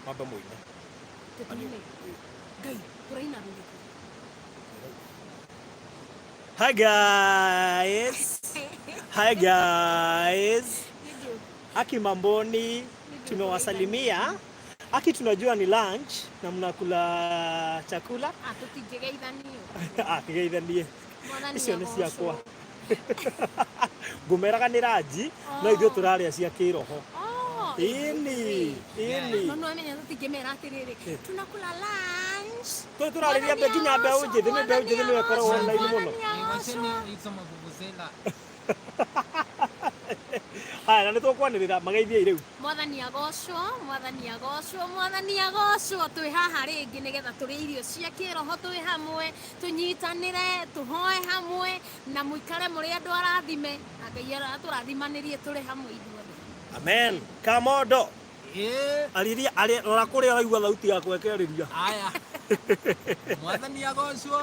Mambe mũine. Tũtũine. Ngai, tũraina rũrĩkũ? Hi guys. Hi guys. Aki mamboni, tumewasalimia. Aki tunajua ni lunch na mnakula chakula. Ah, tũtingĩgeithanio. Ah, kigeithanie. Mwathani Icio nĩ agocwo. ciakwa. Ngũmeraga nĩ ranji, no ithuĩ tũrarĩa cia kĩroho. Oh, Ĩni, ĩni. No no amenya tũtingĩmera atĩrĩrĩ, tunakula lunch. Tũĩ tũrarĩria mbe nginya mbeũ njĩthĩ, nĩ mbeũ njĩthĩ nĩyo ĩkoragwo online mũno. Mwathani Wacheni hizo mavuvuzela. Haya, na nĩ tũkwanĩrĩra mageithiei rĩu. Mwathani agocwo, Mwathani agocwo, Mwathani agocwo. Twĩ haha rĩngĩ nĩgetha tũrĩe irio cia kĩroho twĩ hamwe, tũnyitanĩre, tũhoe hamwe na mũikare mũrĩ andũ arathime, na Ngai atũrathimanĩrie tũrĩ hamwe ithuothe. Amen. Kamondo. Eh, Arĩria, arĩ, rora kũrĩa ũraigua thauti yakwa ĩkĩarĩria. Aya. Mwathani agocwo.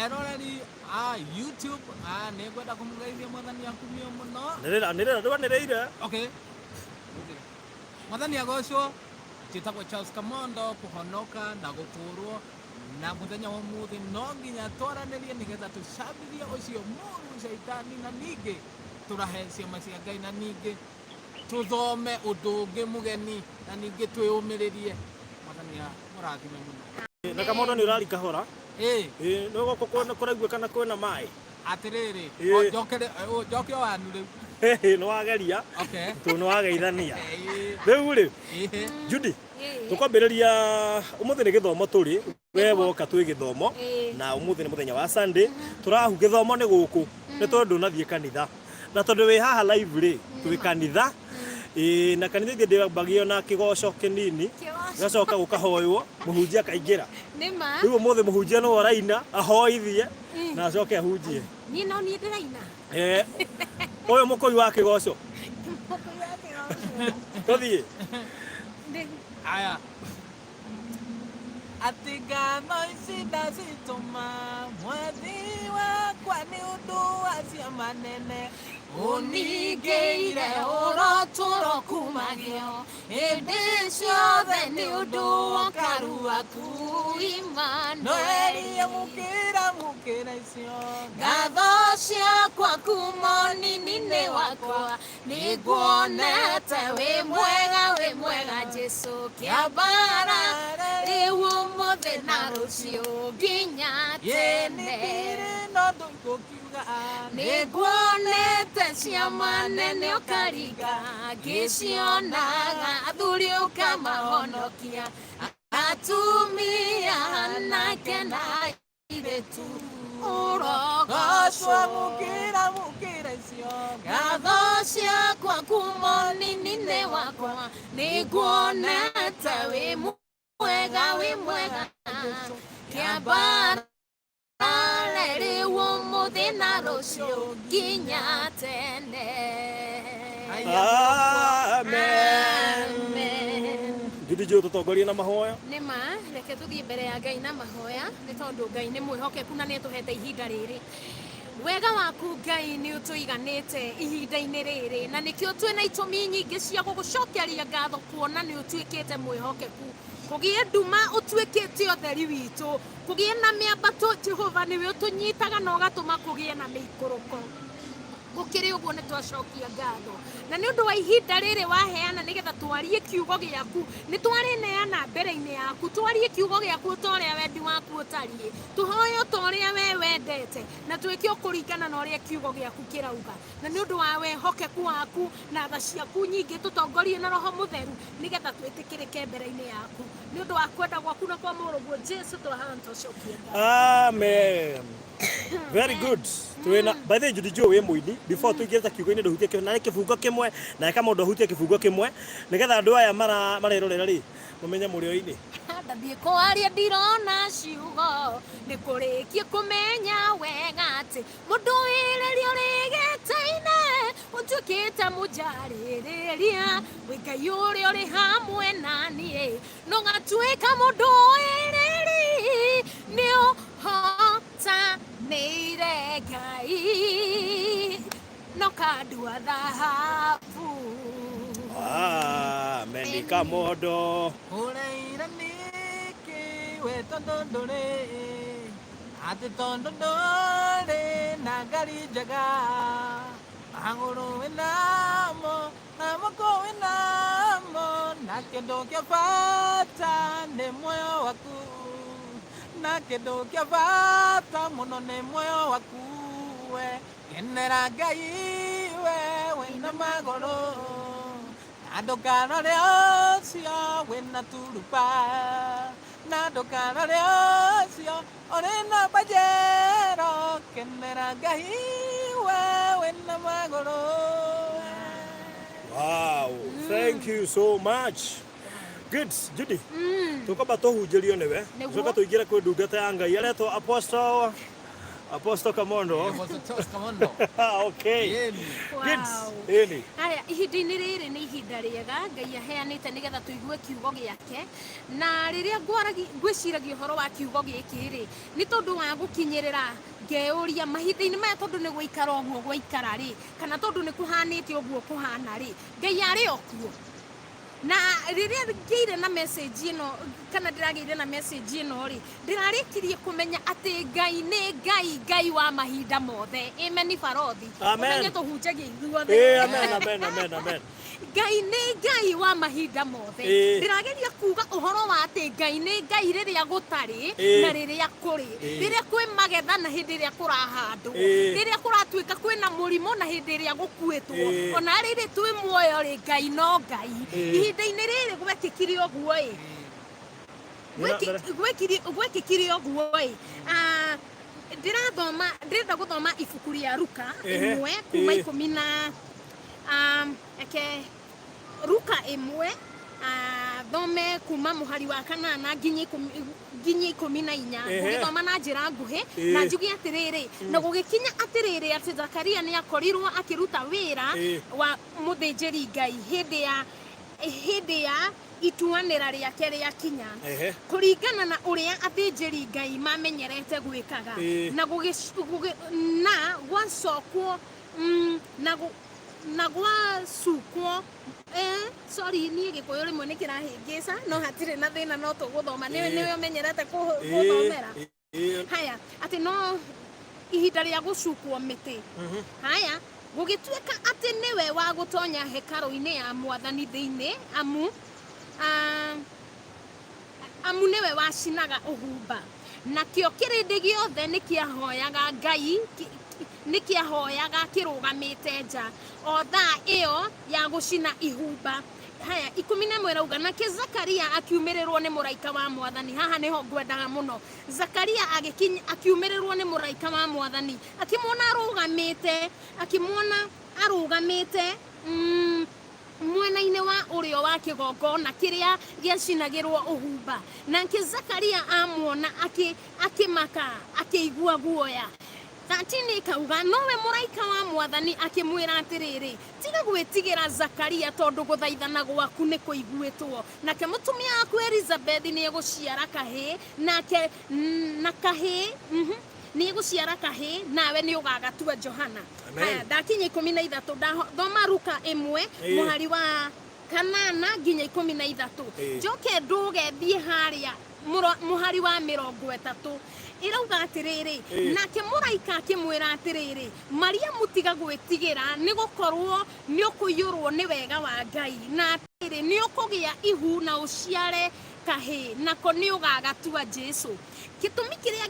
Eroreri a YouTube, ah, nĩngwenda kũmũgeithia Mwathani akumio mũno. Anĩrĩra, anĩrĩra, ndũanĩrĩire. Okay. Mwathani agocwo. Njĩtagwo Charles Kamondo kũhonoka na gũkũrwo na mũthenya wa ũmũthĩ no nginya twaranĩrie nĩgetha tũcambithie ũcio mũru caitani na ningĩ tũrahe ciama cia Ngai na ningĩ tũthome ũndũ ũngĩ mũgeni na ningĩ twĩũmĩrĩrie. Mwathani amũrathime mũno. Na Kamondo nĩ ũrari kahora. Ĩ. Ĩ, nĩ gũkũ kũraiguĩkana kwĩna maĩ. Atĩrĩrĩ, Ĩ. o njokere, o njoke o anu rĩu. Nĩ wageria. Okay. Tondũ nĩ wageithania. Ĩ. Rĩu rĩ, Ĩ. Judy, Ĩ. tũkwambĩrĩria ũmũthĩ nĩ gĩthomo tũrĩ we woka twĩ gĩthomo Ĩ. na ũmũthĩ nĩ mũthenya wa Sunday tũrahu gĩthomo nĩ gũkũ nĩ tondũ ndũnathiĩ kanitha na tondũ wĩ haha live rĩ twĩ kanitha. Ĩ, na kanitha ithuĩ ndĩambagio na kĩgoco kĩnini. Kĩgoco. Gacoka gũkahoywo mũhunjia akaingĩra. Nĩ ma. Rĩu ũmũthĩ mũhunjia nĩwe ũraina ahoithie na acoke ahunjie. Niĩ no niĩ ndĩraina. Eh, ũyũ mũkũi wa kĩgoco. Mũkũi wa kĩgoco. Tũthiĩ. Aya. Atĩ ngatho ici ndacitũma mwathi wakwa nĩ ũndũ wa ciama nene ũningĩire ũrotũro kumagio hĩndĩ ciothe nĩ ũndũ wa ũkaru waku noerie Immanuel. mũkĩra mũkĩra icio Ngatho ciakwa kuma ũnini-inĩ wakwa nĩnguonete wĩ mwega, wĩ mwega Jesũ kĩambara rĩu ũmũthĩ na rũciũ nginya tene. Nĩ no ndũgũkiuga Nĩnguonete ciama nene ũkaringa ngĩcionaga athuri ũkamahonokia atumia anake na airĩtu ũrogocwo ũrogocwo. Mũkĩra mũkĩra icio Ngatho ciakwa kuma ũnini-inĩ wakwa nĩnguonete wĩ mwega, wĩ mwega kĩambara rĩu ũmũthĩ na rũciũ nginya tene. Amen. Amen. Judy Joe tũtongorie na mahoya. Nĩ ma, reke tũthiĩ mbere ya Ngai na mahoya nĩ tondũ Ngai nĩ mwĩhokeku na nĩ atũhete ihinda rĩrĩ. Wega waku Ngai nĩ ũtũiganĩte ihinda-inĩ rĩrĩ na nĩkĩo twĩna itũmi nyingĩ cia gũgũcokeria ngatho kuona nĩ ũtuĩkĩte mwĩhokeku. Kũgĩe nduma ũtuĩkĩte ũtheri witũ, kũgĩe na mĩambato Jehova nĩwe ũtũnyitaga na ũgatũma kũgĩe na mĩikũrũko. Gũkĩrĩ ũguo nĩ twacokia ngatho na nĩ ũndũ wa ihinda rĩrĩ waheana nĩgetha twarie kiugo gĩaku, nĩ twarĩneana mbere-inĩ yaku, twarie kiugo gĩaku ta ũrĩa wendi waku ũtariĩ, tũhoe o ta ũrĩa we wendete na twĩke o kũringana na ũrĩa kiugo gĩaku kĩrauga, na nĩ ũndũ wa wĩhokeku waku na tha ciaku nyingĩ tũtongorie na Roho Mũtheru nĩgetha twĩtĩkĩrĩke mbere-inĩ yaku nĩ ũndũ wa kwenda gwaku na kwa mũrũguo Jesu twahaha twacokia ngatho. Amen. Very good. Twina by the way Judy Joe wĩ mũini before tũingĩre ta kiugo-inĩ ndũhutie kĩ na kĩbungo kĩmwe na eka mũndũ ahutie kĩbungo kĩmwe nĩgetha andũ aya mara marerorera rĩ mamenye mũrĩ oinĩ. Ndathiĩ kwaria ndirona ciugo nĩ kũrĩkie kũmenya wega atĩ mũndũ wĩrĩria ũrĩ gĩtĩ-inĩ ũtuĩkĩte mũnjarĩrĩria wĩ Ngai ũrĩa ũrĩ hamwe na niĩ no ngatuĩka mũndũ wĩrĩri nĩ ũhotanĩire Ngai no kandua thahabu. Amen Kamondo. Ũreira nĩkĩ we tondũ ndũrĩ atĩ tondũ ndũrĩ na ngari njega magũrũ wĩnamo na moko wĩnamo na kĩndũ kĩa bata nĩ muoyo waku na kĩndũ kĩa bata mũno nĩ muoyo waku we kenera Ngai we wĩna magũrũ na ndũkarore ũcio wĩna turuba na ndũkarore ũcio ũrĩ na pajero kenera Ngai we wĩna magũrũ. Wow, thank you so much. Good, Judy. Tukamba tũhunjĩrio nĩwe. Nĩguo. Coka tũingĩre kwĩ ndungata ya Ngai aretwo Apostle Kamondo. Apostle Charles Kamondo. Okay. Yeni. Good. Wow. Ĩni. Haya, ihinda-inĩ rĩrĩ nĩ ihinda rĩega Ngai aheanĩte nĩgetha tũigue kiugo gĩake. Na rĩrĩa ngwĩciragia ũhoro wa kiugo gĩkĩ rĩ, nĩ tondũ wa gũkinyĩrĩra ngeyũria mahinda-inĩ maya, tondũ nĩ gũikara ũguo gwaikara rĩ, kana tondũ nĩ kũhanĩte ũguo kũhana rĩ, Ngai arĩ o kuo. Na rĩrĩa ngĩire na message ĩno, kana ndĩragĩire na message ĩno rĩ, ndĩrarĩkirie kũmenya atĩ Ngai nĩ Ngai, Ngai wa mahinda mothe. Amen barothi. Amen. Ũmenye tũhunjagia ithuothe. Amen, amen, amen, amen. Ngai nĩ Ngai wa mahinda mothe. Ndĩrageria kuga ũhoro wa atĩ Ngai nĩ Ngai rĩrĩa gũtarĩ na rĩrĩa kũrĩ, rĩrĩa kwĩ magetha na hĩndĩ ĩrĩa kũrahandwo, rĩrĩa kũratuĩka kwĩna mũrimũ na hĩndĩ ĩrĩa gũkuĩtwo, ona rĩrĩ twĩ muoyo rĩ, Ngai no Ngai. Ihinda-inĩ rĩrĩ gwekĩkire ũguo ĩ, gwekĩkire ũguo ĩ, ndĩrathoma, ndĩrenda gũthoma ibuku rĩa Luka 1 kuma 10 na eke Luka 1, thome kuma mũhari wa 8 nginya 14. Ngũgĩthoma na njĩra nguhĩ na njuge atĩrĩrĩ, na gũgĩkinya atĩrĩrĩ atĩ Zakaria nĩ akorirwo akĩruta wĩra wa mũthĩnjĩri Ngai hĩndĩ ya ituanĩra rĩake rĩakinya, kũringana na ũrĩa athĩnjĩri Ngai mamenyerete gwĩkaga, na na gwacokwo na gwacukwo sorry, niĩ Gĩkũyũ rĩmwe nĩ kĩrahĩngĩca, no hatirĩ na thĩna, no tũgũthoma. Nĩwe ũmenyerete gũthomera. Haya, atĩ no ihinda rĩa gũcukwo mĩtĩ. Haya, gũgĩtuĩka atĩ nĩwe wa gũtonya hekarũ-inĩ ya Mwathani thĩinĩ, amu amu nĩwe wacinaga ũhumba. Nakĩo kĩrĩndĩ gĩothe nĩ kĩahoyaga Ngai, nĩ kĩahoyaga kĩrũgamĩte nja o thaa ĩyo ya gũcina ihumba. Haya, 11 ĩrauga, nake Zakaria akiumĩrĩrwo nĩ mũraika wa Mwathani. Haha nĩho ngwendaga mũno. Zakaria akiumĩrĩrwo nĩ mũraika wa Mwathani, akĩmuona arũgamĩte, akĩmuona arũgamĩte mwena-inĩ wa ũrĩo wa kĩgongona kĩrĩa gĩacinagĩrwo ũhumba. Nake Zakaria amuona akĩmaka, akĩigua guoya. 13 ikauga, nowe mũraika wa Mwathani akĩmwĩra atĩrĩrĩ, tiga gwĩtigĩra Zakaria, tondũ gũthaithana gwaku nĩ kũiguĩtwo. Nake mũtumia waku Elizabeth nĩ egũciara kahĩĩ, nake na kahĩĩ nĩ egũciara kahĩĩ, nawe nĩ ũgagatua Johana. Haya, ndakinya 13, ndathoma Luka 1 mũhari wa 8 nginya 13. Njoke ndũge thiĩ harĩa mũhari wa 30, ĩrauga atĩrĩrĩ, nake mũraika akĩmwĩra atĩrĩrĩ, Mariamu, tiga gwĩtigĩra, nĩ gũkorwo nĩ ũkũiyũrwo nĩ wega wa Ngai, na atĩrĩ, nĩ ũkũgĩa ihu na ũciare kahĩĩ, nako nĩ ũgagatua Jesu. Gĩtũmi kĩrĩa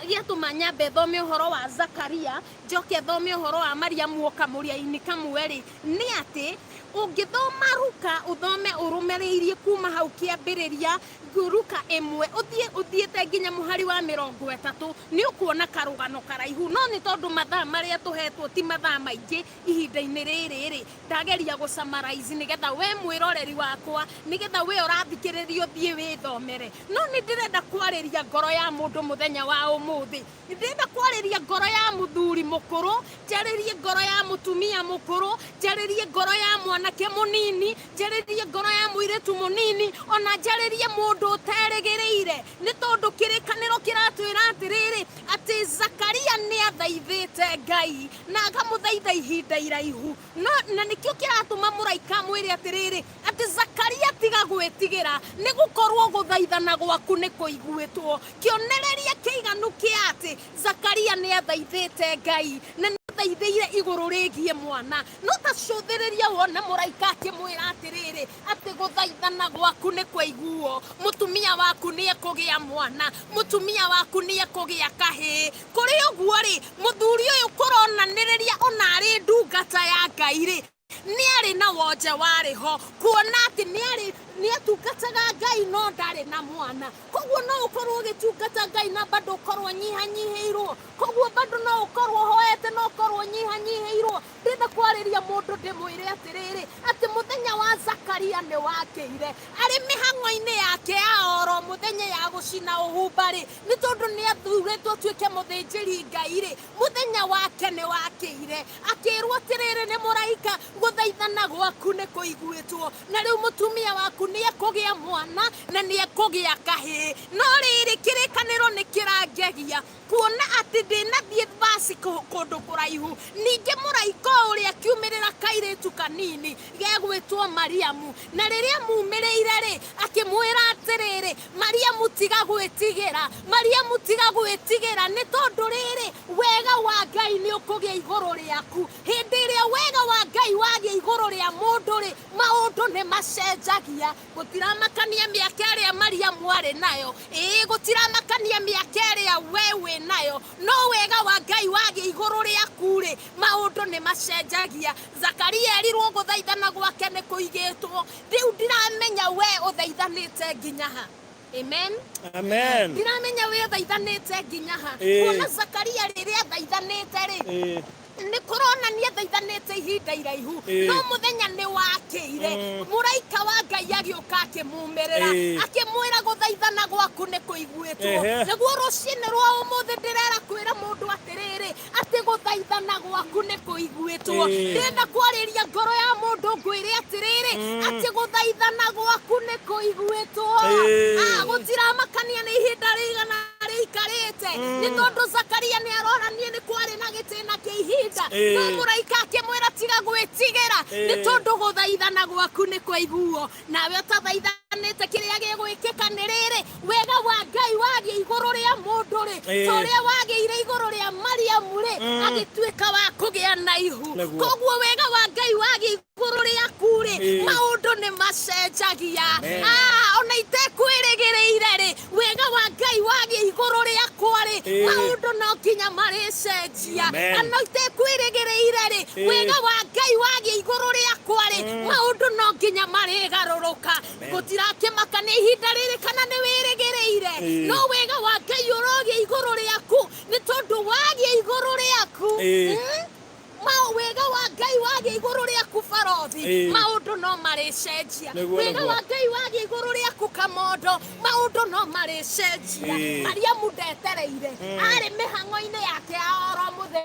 gĩatũma nyambe thome ũhoro wa Zakaria, njoke thome ũhoro wa Mariamu o kamũria-inĩ kamwe rĩ, nĩ atĩ ũngĩthoma Luka, ũthome ũrũmĩrĩirie kuma hau kĩambĩrĩria Luka 1 ũthiĩ ũthiĩte nginya mũhari wa 30, nĩ ũkuona karũgano karaihu. No nĩ tondũ mathaa marĩa tũhetwo ti mathaa maingĩ ihinda-inĩ rĩrĩ rĩ, ndageria gũ summarize nĩgetha we mwĩroreri wakwa, nĩgetha we ũrathikĩrĩria ũthiĩ wĩthomere. No nĩ ndĩrenda kwarĩria ngoro ya mũndũ mũthenya wa ũmũthĩ. Ndĩrenda kwarĩria ngoro ya mũthuri mũkũrũ, njarĩrie ngoro ya mũtumia mũkũrũ, njarĩrie ngoro ya mwanake mũnini, njarĩrie ngoro ya mũirĩtu mũnini, ona njarĩrie mũndũ ũterĩgĩrĩire. Ndetigĩrĩire nĩ tondũ kĩrĩkanĩro kĩratwĩra atĩrĩrĩ atĩ Zakaria nĩ athaithĩte Ngai na akamũthaitha ihinda iraihu no na nĩkĩo kĩratũma mũraika amwĩre atĩrĩrĩ atĩ Zakaria tiga gwĩtigĩra nĩ gũkorwo gũthaithana gwaku nĩ kũiguĩtwo. Kĩonereria kĩiganu kĩa atĩ Zakaria nĩ athaithĩte Ngai na nĩ athaithĩire igũrũ rĩgiĩ mwana. No ta cũthĩrĩria wone mũraika akĩmwĩra atĩrĩrĩ atĩ gũthaithana gwaku nĩ kwaiguo, mũtumia waku nĩ ekũgĩa mwana, mũtumia waku nĩ ekũgĩa kahĩĩ. Kũrĩ ũguo-rĩ, mũthuri ũyũ kũronanĩrĩria ona arĩ ndungata ya Ngai-rĩ, nĩ arĩ na wonje warĩ ho, kuona atĩ nĩ arĩ nĩ atungataga Ngai no ndarĩ na mwana. Koguo no ũkorwo ũgĩtungata Ngai na bado ũkorwo ũnyihanyihĩirwo. Koguo bado no ũkorwo ũhoete na ũkorwo ũnyihanyihĩirwo. Ndĩrenda kwarĩria mũndũ ndĩmwĩre atĩrĩrĩ, atĩ mũthenya wa Zakaria nĩ wakĩire. Arĩ mĩhang'o-inĩ yake ya oro mũthenya ya gũcina ũhumba-rĩ, nĩ tondũ nĩ athurĩtwo atuĩke mũthĩnjĩri Ngai-rĩ, mũthenya wake nĩ wakĩire. Akĩrwo atĩrĩrĩ nĩ mũraika, gũthaithana gwaku nĩ kũiguĩtwo, na rĩu mũtumia waku nĩ ekũgĩa mwana na nĩ ekũgĩa kahĩĩ. No rĩrĩ, kĩrĩkanĩro nĩ kĩrangegia kuona atĩ ndĩnathiĩ basi kũndũ kũraihu. Ningĩ mũraika o ũrĩa akiumĩrĩra kairĩtu kanini gegwĩtwo Mariamu, na rĩrĩa amumĩrĩire-rĩ, akĩmwĩra atĩrĩrĩ, Mariamu tiga gwĩtigĩra, Mariamu tiga gwĩtigĩra, nĩ tondũ rĩrĩ, wega wa Ngai nĩ ũkũgĩa igũrũ rĩaku. Hĩndĩ ĩrĩa wega wa Ngai wagĩa igũrũ rĩa mũndũ-rĩ, maũndũ nĩ macenjagia. Gũtiramakania mĩaka ĩrĩa Mariamu arĩ nayo, ĩĩ gũtiramakania mĩaka ĩrĩa we wĩ nayo, no wega wa Ngai wagĩa igũrũ rĩaku-rĩ, maũndũ nĩ macenjagia. Zakaria erirwo gũthaithana gwake nĩ kũigĩtwo. Rĩu ndiramenya we ũthaithanĩte nginya ha. Amen. Amen. Ndiramenya we ũthaithanĩte nginya ha. Ĩĩ. Kuona Zakaria rĩrĩa athaithanĩte-rĩ, Ĩĩ. nĩ kũronania thaithanĩte ihinda iraihu Ĩĩ. no mũthenya nĩ wakĩire mũraika wa Ngai agĩũka akĩmumĩrĩra akĩmwĩra gũthaithana gwaku nĩ kũiguĩtwo. Nĩguo rũcinĩ rwa ũmũthĩ ndĩrera kwĩra mũndũ atĩrĩrĩ atĩ gũthaithana gwaku nĩ kũiguĩtwo. Ndĩrenda kwarĩria ngoro ya mũndũ ngwĩre atĩrĩrĩ atĩ gũthaithana gwaku nĩ kũiguĩtwo. Ah, gũtiramakania nĩ ihinda rĩigana rĩikarĩte nĩ tondũ Zakaria nĩ aronania nĩ kwarĩ na gĩtĩna kĩa ihinda no mũraika akĩmwĩra tiga gwĩtigĩra nĩ tondũ gũthaithana gwaku nĩ kwaiguo. Nawe ũtathaithanĩte kĩrĩa gĩgwĩkĩka nĩ rĩrĩ, wega wa Ngai wagĩa igũrũ rĩa mũndũ rĩ, ta ũrĩa wagĩire igũrũ rĩa Mariamu rĩ, agĩtuĩka wa kũgĩa na ihu. Nĩguo. Koguo wega wa Ngai wagĩa igũrũ rĩaku rĩ, maũndũ nĩ macenjagia. Amen. Ah, ona itekwĩrĩgĩrĩire rĩ, wega wa Ngai wagĩa igũrũ rĩakwa rĩ, maũndũ no nginya marĩcenjia. Amen. Ona itekwĩrĩgĩrĩire rĩ, wega wa Ngai wagĩa igũrũ rĩakwa rĩ, maũndũ no nginya marĩgarũrũka. Amen. Gũtirakĩmaka nĩ ihinda rĩrĩ kana nĩ wĩrĩgĩrĩire, no wega wa Ngai ũrogĩa igũrũ rĩaku nĩ tondũ wagĩa igũrũ rĩaku. Wega wa Ngai wagĩa igũrũ rĩaku barothi, maũndũ no marĩcenjia. Nĩguo, Wega nĩguo. wa Ngai wagĩa igũrũ rĩaku kamondo, maũndũ no marĩcenjia. Mariamu ndetereire, arĩ mĩhang'o-inĩ yake ya oro mũthenya.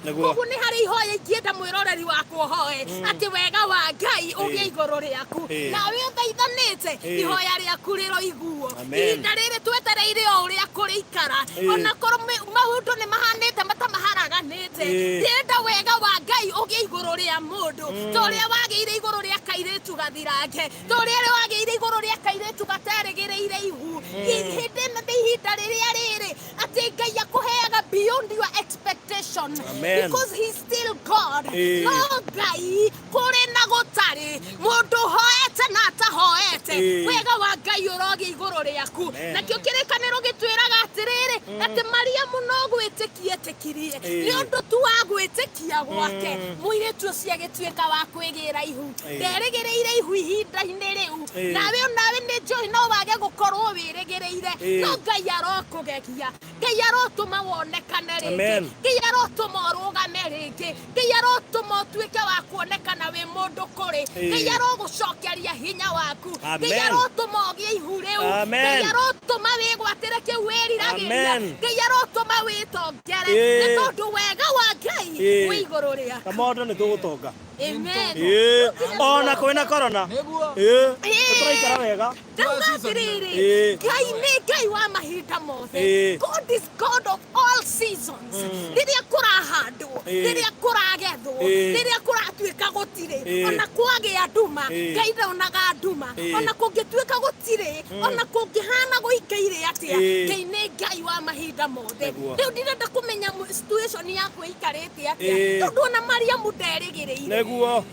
Nĩguo. Koguo nĩ harĩ ihoya ingĩenda mwĩroreri wakwa ũhoe atĩ wega wa Ngai ũgĩe igũrũ rĩaku, nawe ũthaithanĩte ihoya rĩaku rĩroiguo. Amen. Ihinda rĩrĩ twetereire o ũrĩa kũrĩikara, ona korwo maũndũ nĩ mahanĩte matamaharaganĩte, ndĩrenda wega wa Ngai ũgĩe igũrũ rĩa mũndũ ta ũrĩa wagĩire igũrũ rĩa kairĩtu gathirange, ta ũrĩa wagĩire igũrũ rĩa kairĩtu gaterĩgĩrĩire ihu. Hĩndĩ ĩno nĩ ihinda rĩrĩa rĩrĩ atĩ Ngai akũheaga beyond your expectation. Amen. Because he's still God. Ĩĩ. No Ngai kũrĩ na gũtarĩ mũndũ ũhoete na atahoete, wega wa Ngai ũrogĩa igũrũ rĩaku. Amen. Nakĩo kĩrĩkanĩro gĩtwĩraga atĩrĩrĩ atĩ Mariamu no gwĩtĩkia etĩkirie, nĩ ũndũ tu wa gwĩtĩkia gwake mũirĩtu ũcio agĩtuĩka wa kwĩgĩra ihu. Nderĩgĩrĩire ihu ihinda-inĩ rĩu. Nawe onawe nĩ njũĩ no wage gũkorwo wĩrĩgĩrĩire, no Ngai arokũgegia, Ngai arotũma wonekane rĩngĩ, Amen. Ngai arotũma ũrũgame rĩngĩ, Ngai arotũma ũtuĩke wa kuonekana wĩ mũndũ kũrĩ, Ngai arogũcokeria hinya waku, Ngai Amen. arotũma ũgĩe ihu rĩu, Amen. Ngai arotũma wĩgwatĩre kĩu wĩriragĩria. Amen. Ngai arotũma wĩtongere, nĩ tondũ wega wa Ngai wĩ igũrũ rĩaku. Kamondo nĩ tũgũtonga. Amen. Ĩĩ, ona kwĩna corona. Nĩguo. Ĩĩ, tũraikara wega. Ndauga atĩrĩrĩ, Ngai nĩ Ngai wa mahinda mothe. God is God of all seasons. Rĩrĩa kũrahandwo, rĩrĩa kũragethwo, rĩrĩa kũratuĩka gũtirĩ, ona kwagĩa nduma, Ngai ndonaga nduma. Ona kũngĩtuĩka gũtirĩ, ona kũngĩhana gũikaire atĩa, Ngai nĩ Ngai wa mahinda mothe. Rĩu ndirenda kũmenya situation yaku ĩikarĩte atĩa, tondũ ona Mariamu nderĩgĩrĩire. Nĩguo.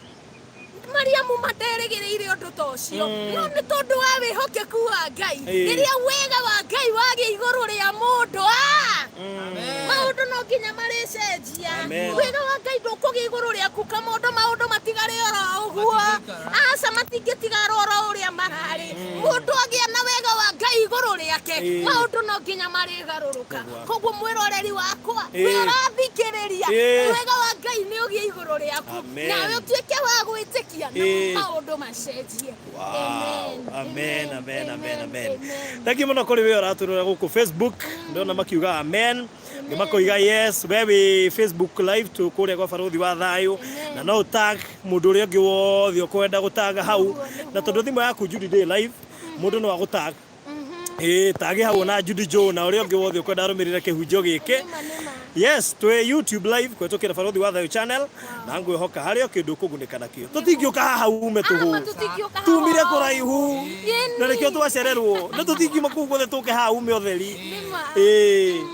Mariamu materĩgĩrĩire ũndũ ta ũcio, no nĩ tondũ wa wĩhokeku wa Ngai, rĩrĩa wega wa Ngai wagĩa igũrũ rĩa mũndũ, maũndũ no nginya marĩcenjia. Amen. Wega wa Ngai ndũkũgĩa igũrũ rĩaku, Kamondo, maũndũ matigare oro ũguo. Matingĩikara. Aca, matingĩtigara oro ũrĩa mararĩ. Mũndũ agĩa na wega wa Ngai igũrũ rĩake, maũndũ no nginya marĩgarũrũka. Koguo mwĩroreri wakwa, we ũrathikĩrĩria, wega wa Ngai nĩ ũgĩe igũrũ rĩaku. Amen. Nawe ũtuĩke wa gwĩtĩkia na maũndũ macenjie. Wow. Amen, amen, amen, amen. Amen. Thank you mũno kũrĩ we ũratũrora gũkũ Facebook. Ndĩrona makiuga amen. Ngĩ makoiga yes, we wĩ Facebook live tu kũrĩa gwa Barũthi wa Thayũ. Na no tag mũndũ ũrĩa ũngĩ wothe ũkwenda gũtaga hau. Na tondũ thimũ yaku Judy ndĩ live, mũndũ no agũtag. Ĩĩ, tag hau na Judy Joe na ũrĩa ũngĩ wothe ũkwenda arũmĩrĩre kĩhunjio gĩkĩ. Nĩma, nĩma. Yes, twĩ YouTube live kũhetũkĩra Barũthi wa Thayũ channel, na ngwĩhoka harĩ o kĩndũ ũkũgunĩka nakĩo. Tũtingĩũka haha ume tũhũ. Ma tũtingĩũka haha Tumire oro kũraihu. Ĩni. Na nĩkĩo twacererwo. Nĩ tũtingiuma kũu guothe tũke haha ume ũtheri. Nĩma. Ĩĩ.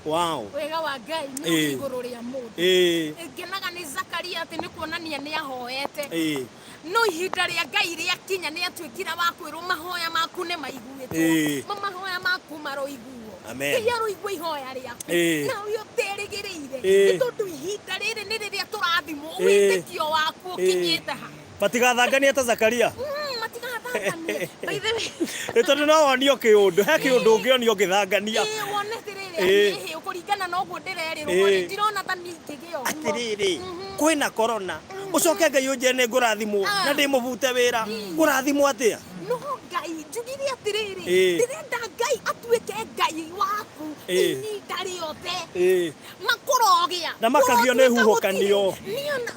Wow. Wega wa Ngai nĩ ũrĩ igũrũ rĩa mũndũ. Ngenaga nĩ Zakaria atĩ nĩ kuonania nĩ ahoete. No ihinda rĩa Ngai rĩakinya nĩ atuĩkire wa kwĩrwo mahoya maku nĩ maiguĩtwo. Ma mahoya maku maroiguo. Amen. Ngai aroigua ihoya rĩaku. Nawe ũterĩgĩrĩire. Nĩ tondũ ihinda rĩrĩ nĩ rĩrĩa tũrathimwo, wĩtĩkio waku ũkinyĩte ha. Matigathanganie ta Zakaria. Matigathanganie. By the way, Ĩ tondũ no wonio kĩũndũ, he kĩũndũ ũngĩonio ũngĩthangania. Ĩĩ, wone atĩrĩrĩ, ĩhĩ, kũringana na ũguo ndĩrerĩrwo rĩ, ndirona ta niĩ ingĩgĩa ũguo. Atĩrĩrĩ, kwĩna corona, ũcoke Ngai ũnjĩre nĩ ngũrathimwo na ndĩmũbute wĩra, ngũrathimwo atĩa? No Ngai njugire atĩrĩrĩ, ndĩrenda Ngai atuĩke Ngai waku ihinda rĩothe. Makũrogĩa. Na makagio nĩ Kũrotuĩka huhũkanio. gũtirĩ.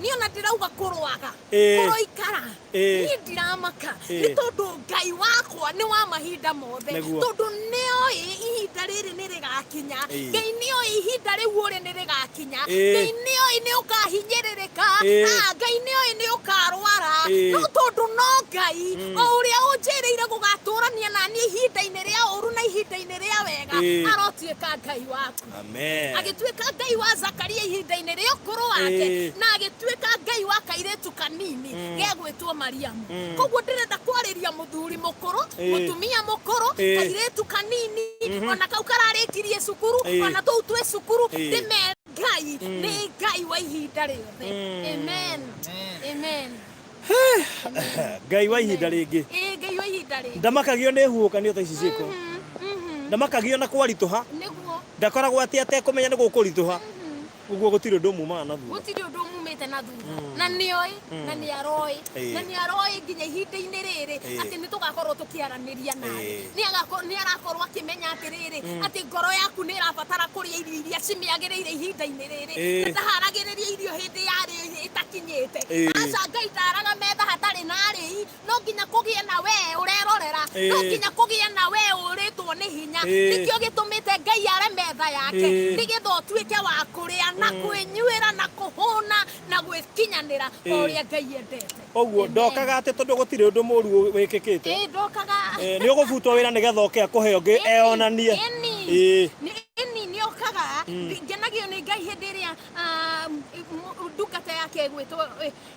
Niĩ ona ndĩrauga kũroaga. Kũroikara. Niĩ ndiramaka. Nĩ tondũ Ngai wakwa nĩ wa mahinda mothe. Tondũ nĩoĩ ihinda rĩrĩ nĩ rĩgakinya. Ngai nĩoĩ ihinda rĩu ũrĩ nĩ rĩgakinya. Ngai nĩoĩ nĩ ũkahinyĩrĩrĩka. Ngai nĩoĩ nĩ ũkarwara. No tondũ no Ngai o ũrĩa ũnjĩrĩire gũgatũrania na niĩ ihinda-inĩ rĩa ũru na ihinda-inĩ rĩa wega, arotuĩka Ngai waku. Amen. Agĩtuĩka Ngai wa Zakaria ihinda-inĩ rĩa ũkũrũ wake, na agĩtuĩka Ngai wa kairĩtu kanini gegwĩtwo Mariamu. Koguo ndĩrenda kwarĩria mũthuri mũkũrũ, mũtumia mũkũrũ, kairĩtu kanini, ona kau kararĩkirie cukuru, ona tũu twĩ cukuru, ndĩmere Ngai nĩ Ngai wa ihinda rĩothe. Amen. Amen. Ngai wa ihinda rĩngĩ. Ĩĩ, Ngai wa ihinda rĩngĩ. Ndamakagio nĩ huhũkanio ta ici ciĩko. Ndamakagio na kwaritũha. Nĩguo. Ndakoragwo atĩ atekũmenya nĩ gũkũritũha. Ũguo gũtirĩ ũndũ mumaga na thutha. Gũtirĩ ũndũ mumĩte na thutha. Na nĩoĩ, na nĩaroĩ, na nĩaroĩ nginya ihinda-inĩ rĩrĩ atĩ nĩ tũgakorwo tũkĩaranĩria nawe. Nĩ arakorwo akĩmenya atĩrĩrĩ, atĩ ngoro yaku nĩ ĩrabatara kũrĩa irio iria cimĩagĩrĩire ihinda-inĩ rĩrĩ. Ndaharagĩrĩria irio hĩndĩ yarĩo ĩtakinyĩte. Aca, Ngai ndaraga metha hatarĩ na arĩi. No nginya kũgĩe na we ũrerorera. No nginya kũgĩe na we ũrĩtwo nĩ hinya. Nĩkĩo gĩtũmĩte Ngai are metha yake, nĩgetha ũtuĩke wa kũrĩa na kwĩnyuĩra na kũhũna na gwĩkinyanĩra o ũrĩa Ngai endete. Ũguo ndokaga atĩ tondũ gũtirĩ ũndũ mũru wĩkĩkĩte. Ĩĩ, ndokaga. Nĩ ũgũbutwo wĩra nĩgetha oke akũhe ũngĩ eyonanie. Ĩni, nĩ okaga. Ngenagio nĩ Ngai hĩndĩ ĩrĩa ndungata yake ĩgwĩtwo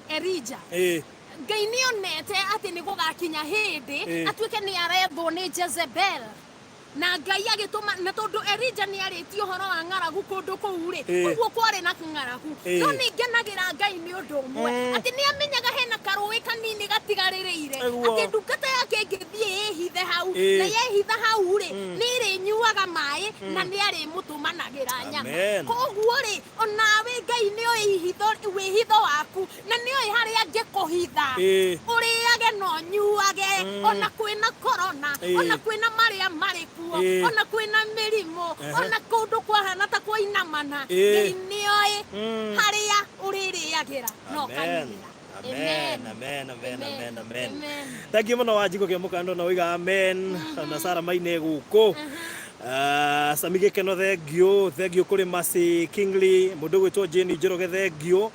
Elija. Ngai nĩonete atĩ nĩ gũgakinya hĩndĩ atuĩke nĩ arethwo nĩ Jezebel. Na Ngai agĩtũma, na tondũ Elija nĩ arĩtie ũhoro wa ng'aragu kũndũ kũu rĩ, ũguo kwarĩ na ng'aragu. No nĩ ngenagĩra Ngai nĩ ũndũ ũmwe, atĩ nĩ amenyaga hena karũĩ kanini gatigarĩrĩire, atĩ ndungata yake ĩngĩthiĩ ĩhithe hau, na yehitha hau rĩ, nĩ ĩrĩnyuaga maĩ, na nĩ arĩmũtũmanagĩra nyama. Koguo rĩ, onawe Ngai nĩ oĩ wĩhitho waku, na nĩ oĩ harĩa angĩkũhitha. Ũrĩage na ũnyuage. Ona kwĩna corona, ona kwĩna marĩa marĩ kuo, ona kwĩna mĩrimũ, ona kũndũ kwahana ta kwainamana, Ngai nĩoĩ harĩa ũrĩrĩagĩra na Amen. ũkanyuĩra. Amen, amen, amen, amen, amen. Amen. Thank you muno Wanjikũ kĩa mũkando na ũiga amen na Sara Maine gũkũ. Ah, Sami Gĩkeno thengiũ, thengiũ kũrĩ Mercy Kingley, mũndũ ũgwĩtwo Jane Njoroge thengiũ.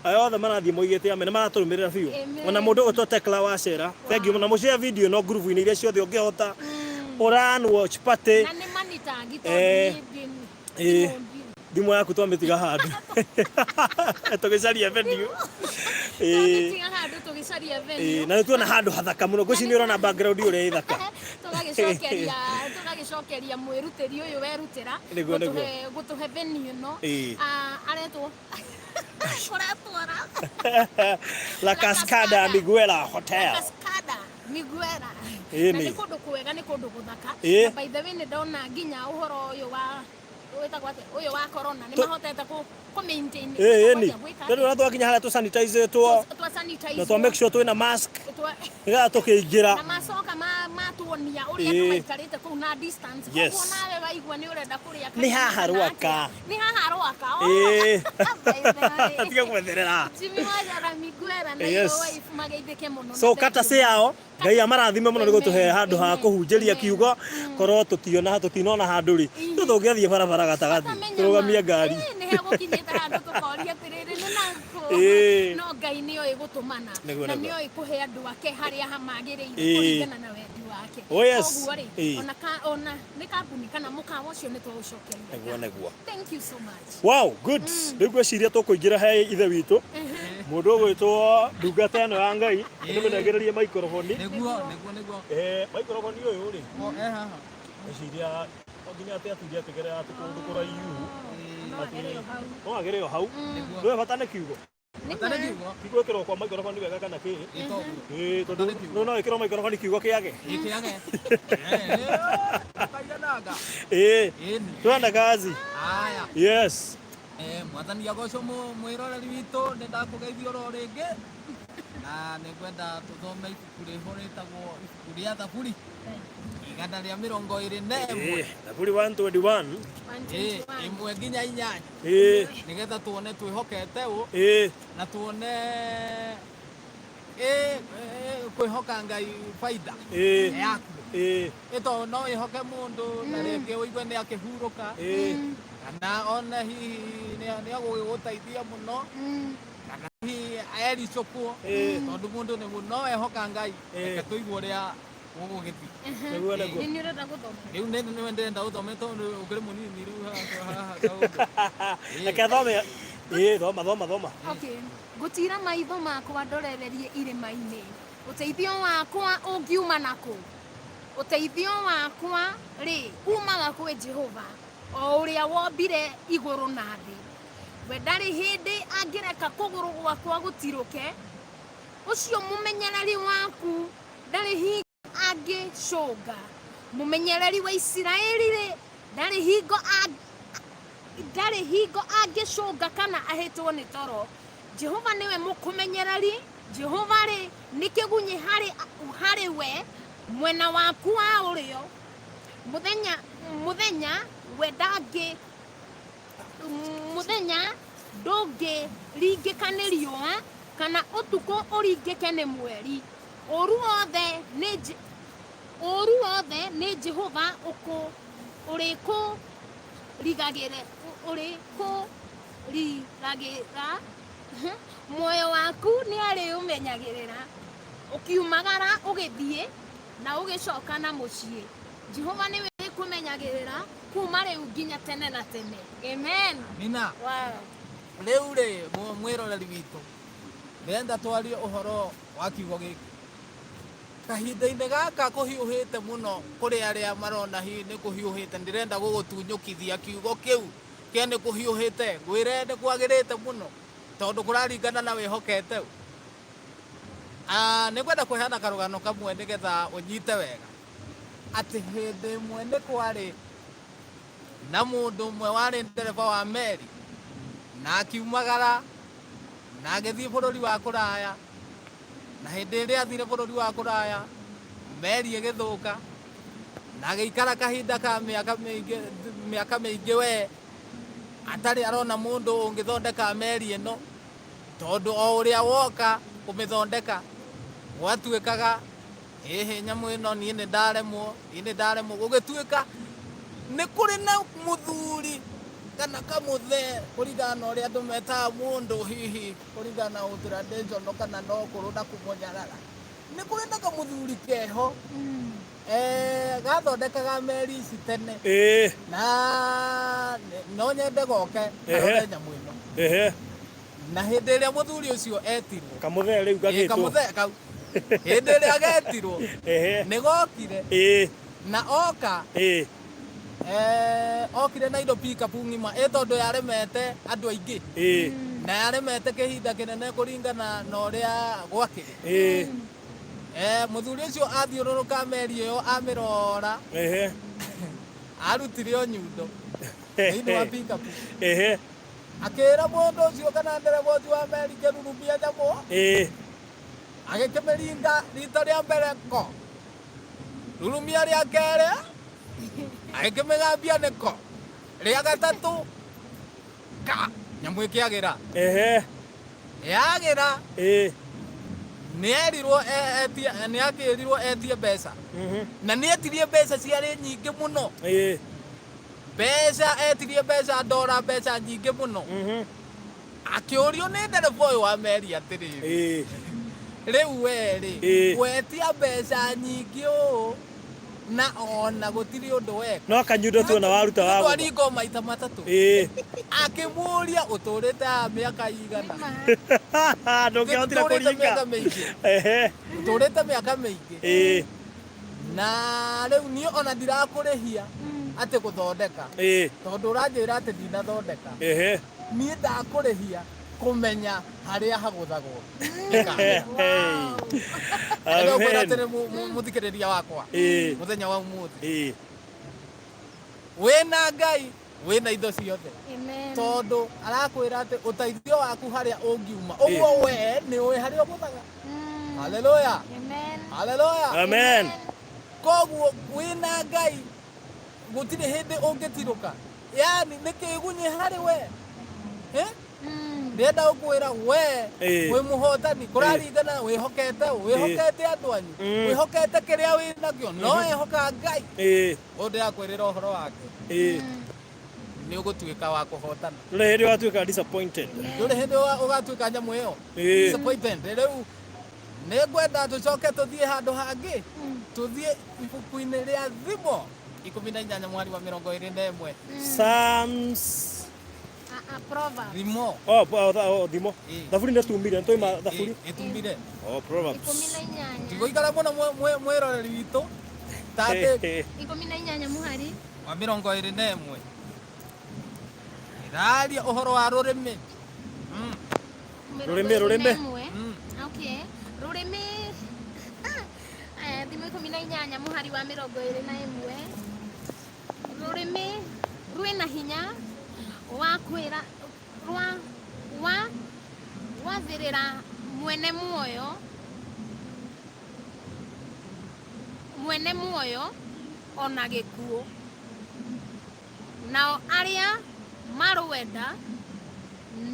Aya othe marathiĩ moigĩte amen, nĩ maratũrũmĩrĩra biũ. Amen. Ona mũndũ ũgwĩtwo Tekla Wacera, thengiũ mũno. Mũshare video ĩno ngurubu-inĩ iria ciothe ũngĩhota. Ũran watch party. Na nĩ manitangi tondũ niĩ Thimũ yaku twamĩtiga handũ tũgĩcaria venue. Twamĩtiga handũ tũgĩcaria venue. Na nĩ tuona handũ hathaka mũno, ngwĩciria nĩ ũrona background ũrĩa ĩ thaka. Tũgagĩcokeria mwĩrutĩri ũyũ werutĩra Nĩguo, nĩguo. gũtũhe venue ĩno. Ah, aretwo kũretwara La Cascada Miguela Hotel. Cascada Miguela. Na nĩ kũndũ kwega, nĩ kũndũ gũthaka. Na by the way, nĩ ndona nginya ũhoro ũyũ wa wĩtagwo atĩa, ũyũ wa corona, nĩ mahotete kũ maintain. Ĩni. Gwĩka atĩa? Tondũ ũrĩa twakinya harĩa tũ sanitize two Twa sanitize na twa make sure twĩna mask nĩgetha tũkĩingĩra. Na macoka matuonia ũrĩa andũ maikarĩte kũu na distance. Koguo nawe waigua nĩ ũrenda kũrĩa Nĩ haha kana Rwaka. atĩa. Nĩ haha Rwaka. Oh. By the way. Tiga gwetherera. Jimmy Wajara Miguela na your wife mageithĩke mũno. So Na kata thank you. ciao Ngai amarathime mũno nĩ gũtũhe handũ ha Amen. kũhunjĩria Amen. kiugo, korwo tũtiona tũtinona handũ rĩ, tũ tũngĩathiĩ barabara gatagatĩ Ũkamenya tũrũgamie ma. ngari. Nĩ hegũkinyĩte handũ tũkoria atĩrĩrĩ, nĩ nakũ? No Ngai nĩoĩ gũtũmana na nĩoĩ kũhe andũ ake harĩa hamagĩrĩire kũringana na wendi wake. Oh, yes. Koguo rĩ, ona nĩ kambuni kana mũkawa ũcio nĩ twaũcokeria. Nĩguo, nĩguo. Thank you so much. Wow, good. Rĩu ngwĩciria tũkũingĩra he ithe witũ, mũndũ ũgwĩtwo ndungata ĩno ya Ngai, nĩmũnengererie maikroboni. Nĩguo, nĩguo, nĩguo. Maikroboni ũyũ rĩ, O, haha. Ngwĩciria no nginya atĩ atuire atĩgerera atĩ kũndũ kũraihu. No agere o hau. No agere o hau. Nĩguo. Ndũĩ bata nĩ kiugo. Nĩ Bata nĩ ma. kiugo. Ti gwĩkĩrwo kwa maikroboni wega kana kĩ? Ĩ toguo. Ĩ, tondũ Bata nĩ kiugo. no ĩkĩrwo maikroboni kiugo kĩage. Ĩ kĩage. Kaigananga. Ĩni. Twende kazi. Haya. Yes. Mwathani agocwo mwĩroreri witũ, nĩ ndakũgeithia oro rĩngĩ na nĩ ngwenda tũthome ibuku rĩho rĩtagwo ibuku rĩa Thaburi 121. Thaburi 121. 1 nginya 8. Nĩgetha tuone twĩhokete ũ na tuone kwĩhoka Ngai baida yaku. Ĩto no wĩhoke mũndũ na rĩngĩ ũigue nĩ akĩhurũka kana one hihi nĩ agũgĩgũteithia mũno kana hihi ericũkwo, tondũ mũndũ nĩ no wehoka Ngai. Reke tũigue ũrĩa gũgũgĩthiĩ. Nĩguo, nĩguo. Nĩ nĩ ũrenda gũthoma? Rĩu nĩ nĩwe ndĩrenda gũthome tondũ ũkĩrĩ mũnini rĩu haha kaũndũ. Reke thome. Thoma, thoma, thoma. Okay. Ngũtira maitho makwa ndorererie irĩma-inĩ, ũteithio wakwa ũngiuma nakũ? Ũteithio wakwa rĩ umaga kwĩ Jehova, o ũrĩa wombire igũrũ na thĩ. We ndarĩ hĩndĩ angĩreka kũgũrũ gwakwa gũtirũke. Ũcio mũmenyereri waku ndarĩ hingo angĩcũnga. Mũmenyereri wa Isiraeli rĩ ndarĩ hingo angĩcũnga kana ahĩtwo nĩ toro. Jehova nĩwe mũkũmenyereri. Jehova rĩ nĩ kĩgunyĩ harĩ we mwena waku wa ũrĩo. Mũthenya we ndangĩ mũthenya ndũngĩringĩka nĩ riũa kana ũtukũ ũringĩke nĩ mweri. Ũũru wothe nĩ Jehova ũrĩkũrigagĩra. Muoyo waku nĩ arĩũmenyagĩrĩra ũkiumagara ũgĩthiĩ na ũgĩcoka na mũciĩ. Jehova nĩwe ũrĩkũmenyagĩrĩra kuma rĩu nginya tene na tene. Amen. Nina. Wow. Rĩu rĩ, mwĩroreri witũ, ndĩrenda twarie ũhoro wa kiugo gĩkĩ kahinda-inĩ gaka kũhiũhĩte mũno. Kũrĩ arĩa marona hihi nĩ kũhiũhĩte, ndĩrenda gũgũtunyũkithia kiugo kĩu kĩa nĩ kũhiũhĩte, ngwĩre nĩ kwagĩrĩte mũno tondũ kũraringana na wĩhokete ũ. Ah, nĩ ngwenda kũheana karũgano kamwe nĩgetha ũnyite wega atĩ hĩndĩ ĩmwe nĩ kwarĩ na mũndũ ũmwe warĩ ndereba wa meri na akiumagara na agĩthiĩ bũrũri wa kũraya, na hĩndĩ ĩrĩa athire bũrũri wa kũraya Meri ĩgĩthũka na agĩikara kahinda ka mĩaka mĩingĩ, mĩaka mĩingĩ we atarĩ arona mũndũ ũngĩthondeka meri ĩno, tondũ o ũrĩa woka kũmĩthondeka gwatuĩkaga ĩhĩ nyamũ ĩno niĩ nĩ ndaremwo, niĩ nĩ ndaremwo. Gũgĩtuĩka nĩ kũrĩ na mũthuri kana kamũthee kũringana na ũrĩa andũ metaga mũndũ hihi kũringana na tradition kana na ũkũrũ na kũmũnyarara. Nĩ kũrĩ na kamũthuri keho gathondekaga meri ici tene na no nyende goke karore nyamũ ĩno. Na hĩndĩ ĩrĩa mũthuri ũcio etirwo, Kamũthee rĩu gagĩtwo. Kamũthee kau hĩndĩ ĩrĩa getirwo nĩ gokire na oka okire na indo pickup ng'ima ĩ tondũ yaremete andũ aingĩ na yaremete kĩhinda kĩnene kũringana na ũrĩa gwakĩrĩ. Mũthuri ũcio athiũrũrũka meri ĩyo amĩrora, arutire o nyundo thĩinĩ wa pickup, akĩra mũndũ ũcio kana ndereba ũcio wa meri kĩrurumia nyamũ, agĩkĩmĩringa rita rĩa mbere ko rurumia, rĩa kerĩ agĩkĩmĩgambia nĩko, rĩa gatatũ ka nyamũ ĩkĩagĩra. Yagĩra, nĩerirwo etie, nĩakĩrirwo etie mbeca, na nĩetirie mbeca ciarĩ nyingĩ mũno. Mbeca etirie mbeca ndora mbeca nyingĩ mũno. Akĩũrio nĩ ndereba ũyũ wa meri atĩrĩrĩ, rĩu we rĩ, wetia mbeca nyingĩ ũũ na ona gũtirĩ ũndũ weka. No kanyundo tuona waruta wa gũtha. Twaringo maita matatũ. Akĩmũria ũtũrĩte haha mĩaka igana? Ndũngĩhotire Ũtũrĩte kũringa. mĩaka mĩingĩ. Ũtũrĩte mĩaka mĩingĩ. Na rĩu niĩ ona ndirakũrĩhia atĩ gũthondeka, tondũ ũranjĩra atĩ ndinathondeka. Niĩ ndakũrĩhia kũmenya harĩa hagũthagwo. Ndĩkwĩra atĩrĩ, mũthikĩrĩria wakwa, mũthenya wa ũmũthĩ, wĩna Ngai wĩna indo ciothe, tondũ arakwĩra atĩ ũteithio waku harĩa ũngiuma ũguo we nĩ ũĩ harĩa ũgũthaga. Haleluya, haleluya. Amen. Koguo wĩna Ngai gũtirĩ hĩndĩ ũngĩtirũka, yani nĩ kĩgunyĩ harĩ we, eh? Ndĩrenda gũkwĩra we wĩ mũhotani kũraringana wĩhokete wĩhokete andũ anyu, wĩhokete kĩrĩa wĩ nakĩo, no wĩhoka Ngai ũyũ ndĩrakwĩrĩra ũhoro wake, nĩ ũgũtuĩka wa kũhotana. Ndũrĩ hĩndĩ ũgatuĩka disappointed. Ndũrĩ hĩndĩ ũgatuĩka nyamũ ĩyo disappointed. Rĩu nĩ ngwenda tũcoke tũthiĩ handũ hangĩ, tũthiĩ ibuku-inĩ rĩa Thimo 18 mwari wa 21. Psalms. Proverbs. Thimo. Oh, Thimo. Thaburi nĩ tumire, nĩ twaima Thaburi. Ĩ, tumire. Oh, Proverbs. 18. Ndigũikara mũno mwĩroreri witũ tatĩ 18 mũhari wa 21 ĩraria ũhoro wa rũrĩmĩ. Rũrĩmĩ, rũrĩmĩ. 21. Okay. Rũrĩmĩ, Thimo 18 mũhari wa 21. Rũrĩmĩ rwĩna hinya wa kwĩra rwa wa gwathĩrĩra mwene muoyo, mwene muoyo ona gĩkuũ, nao arĩa marwenda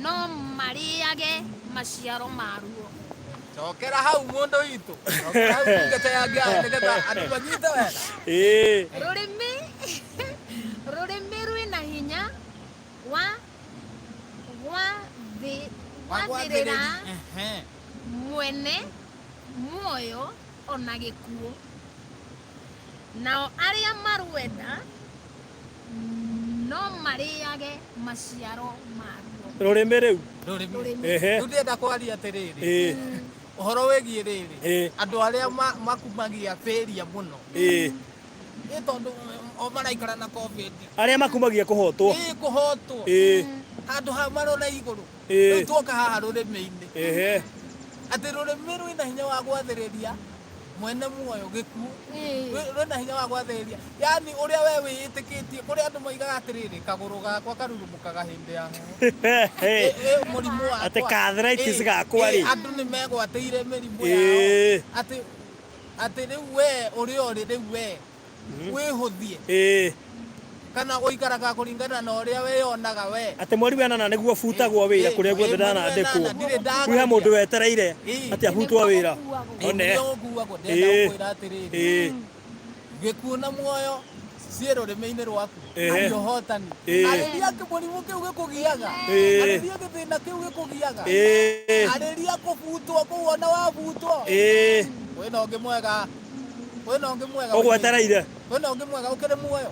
no marĩage maciaro maruo. Cokera hau mũndũ witũ, cokera hau ndungata ya Ngai nĩgetha andũ manyite wega. Rũrĩmĩ rwĩna hinya wa gwathĩrĩra mwene muoyo ona gĩkuũ, nao arĩa marwenda no marĩage maciaro maruo. Rũrĩmĩ rĩu. Rũrĩmĩ. Rũrĩmĩ. Rĩu ndĩrenda kwaria atĩrĩrĩ, ũhoro wĩgiĩ rĩrĩ, andũ arĩa makumagia failure mũno, ĩ tondũ o maraikara na COVID. Arĩa makumagia kũhotwo. Ĩ kũhotwo, handũ ha marore igũrũ. Rĩu tuoka haha rũrĩmĩ-inĩ, atĩ rũrĩmĩ rwĩna hinya wa gwathĩrĩria mwene muoyo gĩkuũ. Rwĩna hinya wa gwathĩrĩria, yani ũrĩa we wĩĩtĩkĩtie. Kũrĩ andũ moigaga atĩrĩrĩ, kagũrũ gakwa karurumũkaga hĩndĩ ya heho, mũrimũ wakwa. Atĩ ka arthritis gakwa rĩ. Andũ nĩ megwatĩire mĩrimũ yao atĩ Atĩ rĩu we ũrĩa ũrĩ rĩu we wĩhũthie, kana ũikaraga kũringana na ũrĩa wĩyonaga we. Atĩ mweri wa ĩnana nĩguo butagwo wĩra kũrĩa guothe Mweri wa ndanandĩkwo. ĩnana, ndirĩ Kwĩ he mũndũ ndageria. wetereire atĩ abutwo wĩra. One. Nĩguo ũkuagwo. Ndĩrenda gũkwĩra atĩrĩrĩ, gĩkuũ na muoyo ciĩ rũrĩmĩ-inĩ rwaku. Arĩ ũhotani. Arĩria kĩmũrimũ kĩu gĩkũgiaga. Arĩria gĩthĩna kĩu gĩkũgiaga. Arĩria kũbutwo kũu ona wabutwo. Kwĩna ũngĩ mwega. Kwĩna ũngĩ mwega. Ũgwetereire. Kwĩna ũngĩ mwega ũkĩrĩ muoyo.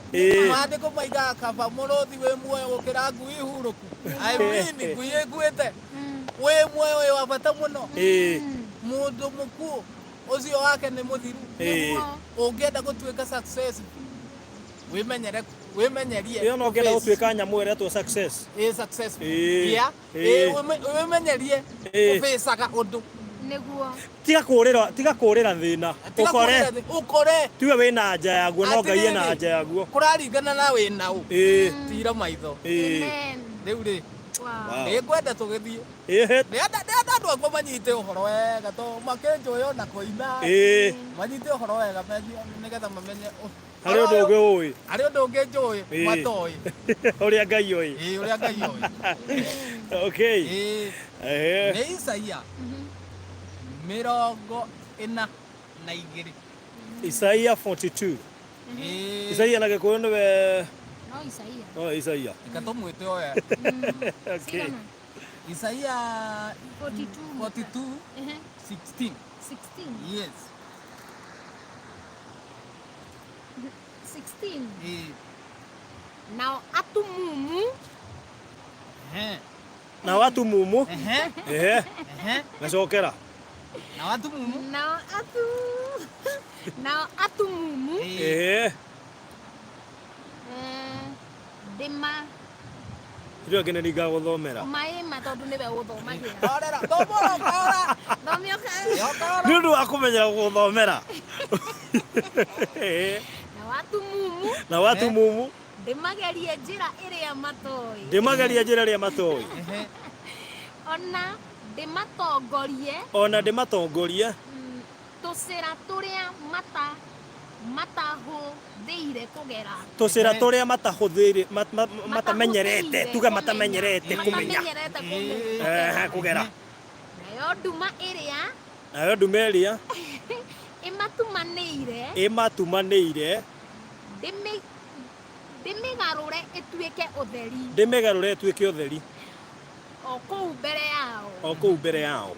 Maandĩko maigaga kaba mũrũthi wĩ muoyo gũkĩra ngui hurũku. I mean ngui ĩkuĩte. Wĩ muoyo wĩ wa bata mũno. Mũndũ mũkuũ ũcio wake nĩ mũthiru. Ũngĩenda gũtuĩka success wĩmenyere, wĩmenyerie. Ĩyo no ũngĩenda gũtuĩka nyamũ ĩretwo success. Ĩ successful. Yeah. Ĩ wĩmenyerie ũbĩcaga ũndũ. Nĩguo. Tiga kũrĩra, tiga kũrĩra thĩna. Tiga Ũkore. kũrĩra ũkore. Tiwe wĩna anja yaguo, no Ngai ena Atĩrĩrĩ, anja yaguo. Kũraringana na wĩna ũ. Tira maitho. Amen. Rĩu rĩ, Wow. Wow. nĩngwenda tũgĩthiĩ. Ndĩrenda andũ akwa manyite ũhoro wega, to makĩnjũĩ ona kũina. Manyite ũhoro wega nĩgetha mamenye Harĩ ũndũ ũngĩ ũĩ. Harĩ ũndũ ũngĩ njũĩ, matoĩ. Ũrĩa Ngai oĩ. Ĩĩ, ũrĩa Ngai oĩ. Okay. Nĩ Isaia 42. Isaia 42. Isaia na Gĩkũyũ nĩwe No Isaia. No Isaia. Reke tũmwĩte oe. Okay. Cigana? Isaia 42. 42, 16. 16. Yes. 16. Nao atumumu. Nao atumumu. Gacokera. Nao atumumu. Nao atu. Nao atumumu. Ndĩma. Rĩu angĩ nĩ ningagũthomera. Maĩ ma tondũ nĩwe ũthomagĩra. Horera, thoma oro kahora. Thomia kahora. O kahora. Nĩ ũndũ wa kũmenyera gũthomera. Nao atumumu. Nao atumumu. Ndĩmagerie njĩra ĩrĩa matoĩ. Ndĩmagerie njĩra ĩrĩa matoĩ. Ona ndĩmatongorie. Ona ndĩmatongorie. Tũcĩra tũrĩa matahũthĩire kũgera. Tũcĩra tũrĩa matahũthĩire, matamenyerete, tuge matamenyerete kũmenya. Matamenyerete kũmenya. Kũgera. Nayo nduma ĩrĩa. Nayo nduma ĩrĩa. Ĩmatumanĩire. Ĩmatumanĩire. Ndĩmĩgarũre ĩtuĩke ũtheri. Ndĩmĩgarũre ĩtuĩke ũtheri. O kũu mbere yao. O kũu mbere yao.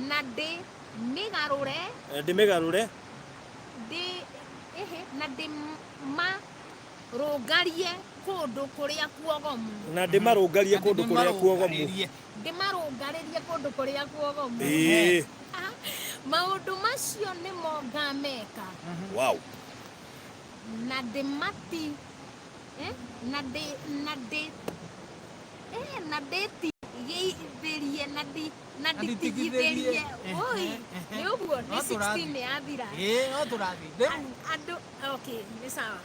Na ndĩmĩgarũre. Ndĩmĩgarũre. Na ndĩmarũngarie kũndũ kũrĩa kuogomu. Na ndĩmarũngarie kũndũ kũrĩa kuogomu. Ndĩmarũngarĩrie kũndũ kũrĩa kuogomu. Maũndũ macio nĩmo ngameka. Wow. Na ndĩmati, na ndĩ, na ndĩ, na ndĩtigithĩrie, na ndĩ, na nditigithĩrie. Oi, nĩ ũguo, nĩ 16 nĩ yathira. No tũrathiĩ. Rĩu Andũ, okay, nĩ sawa.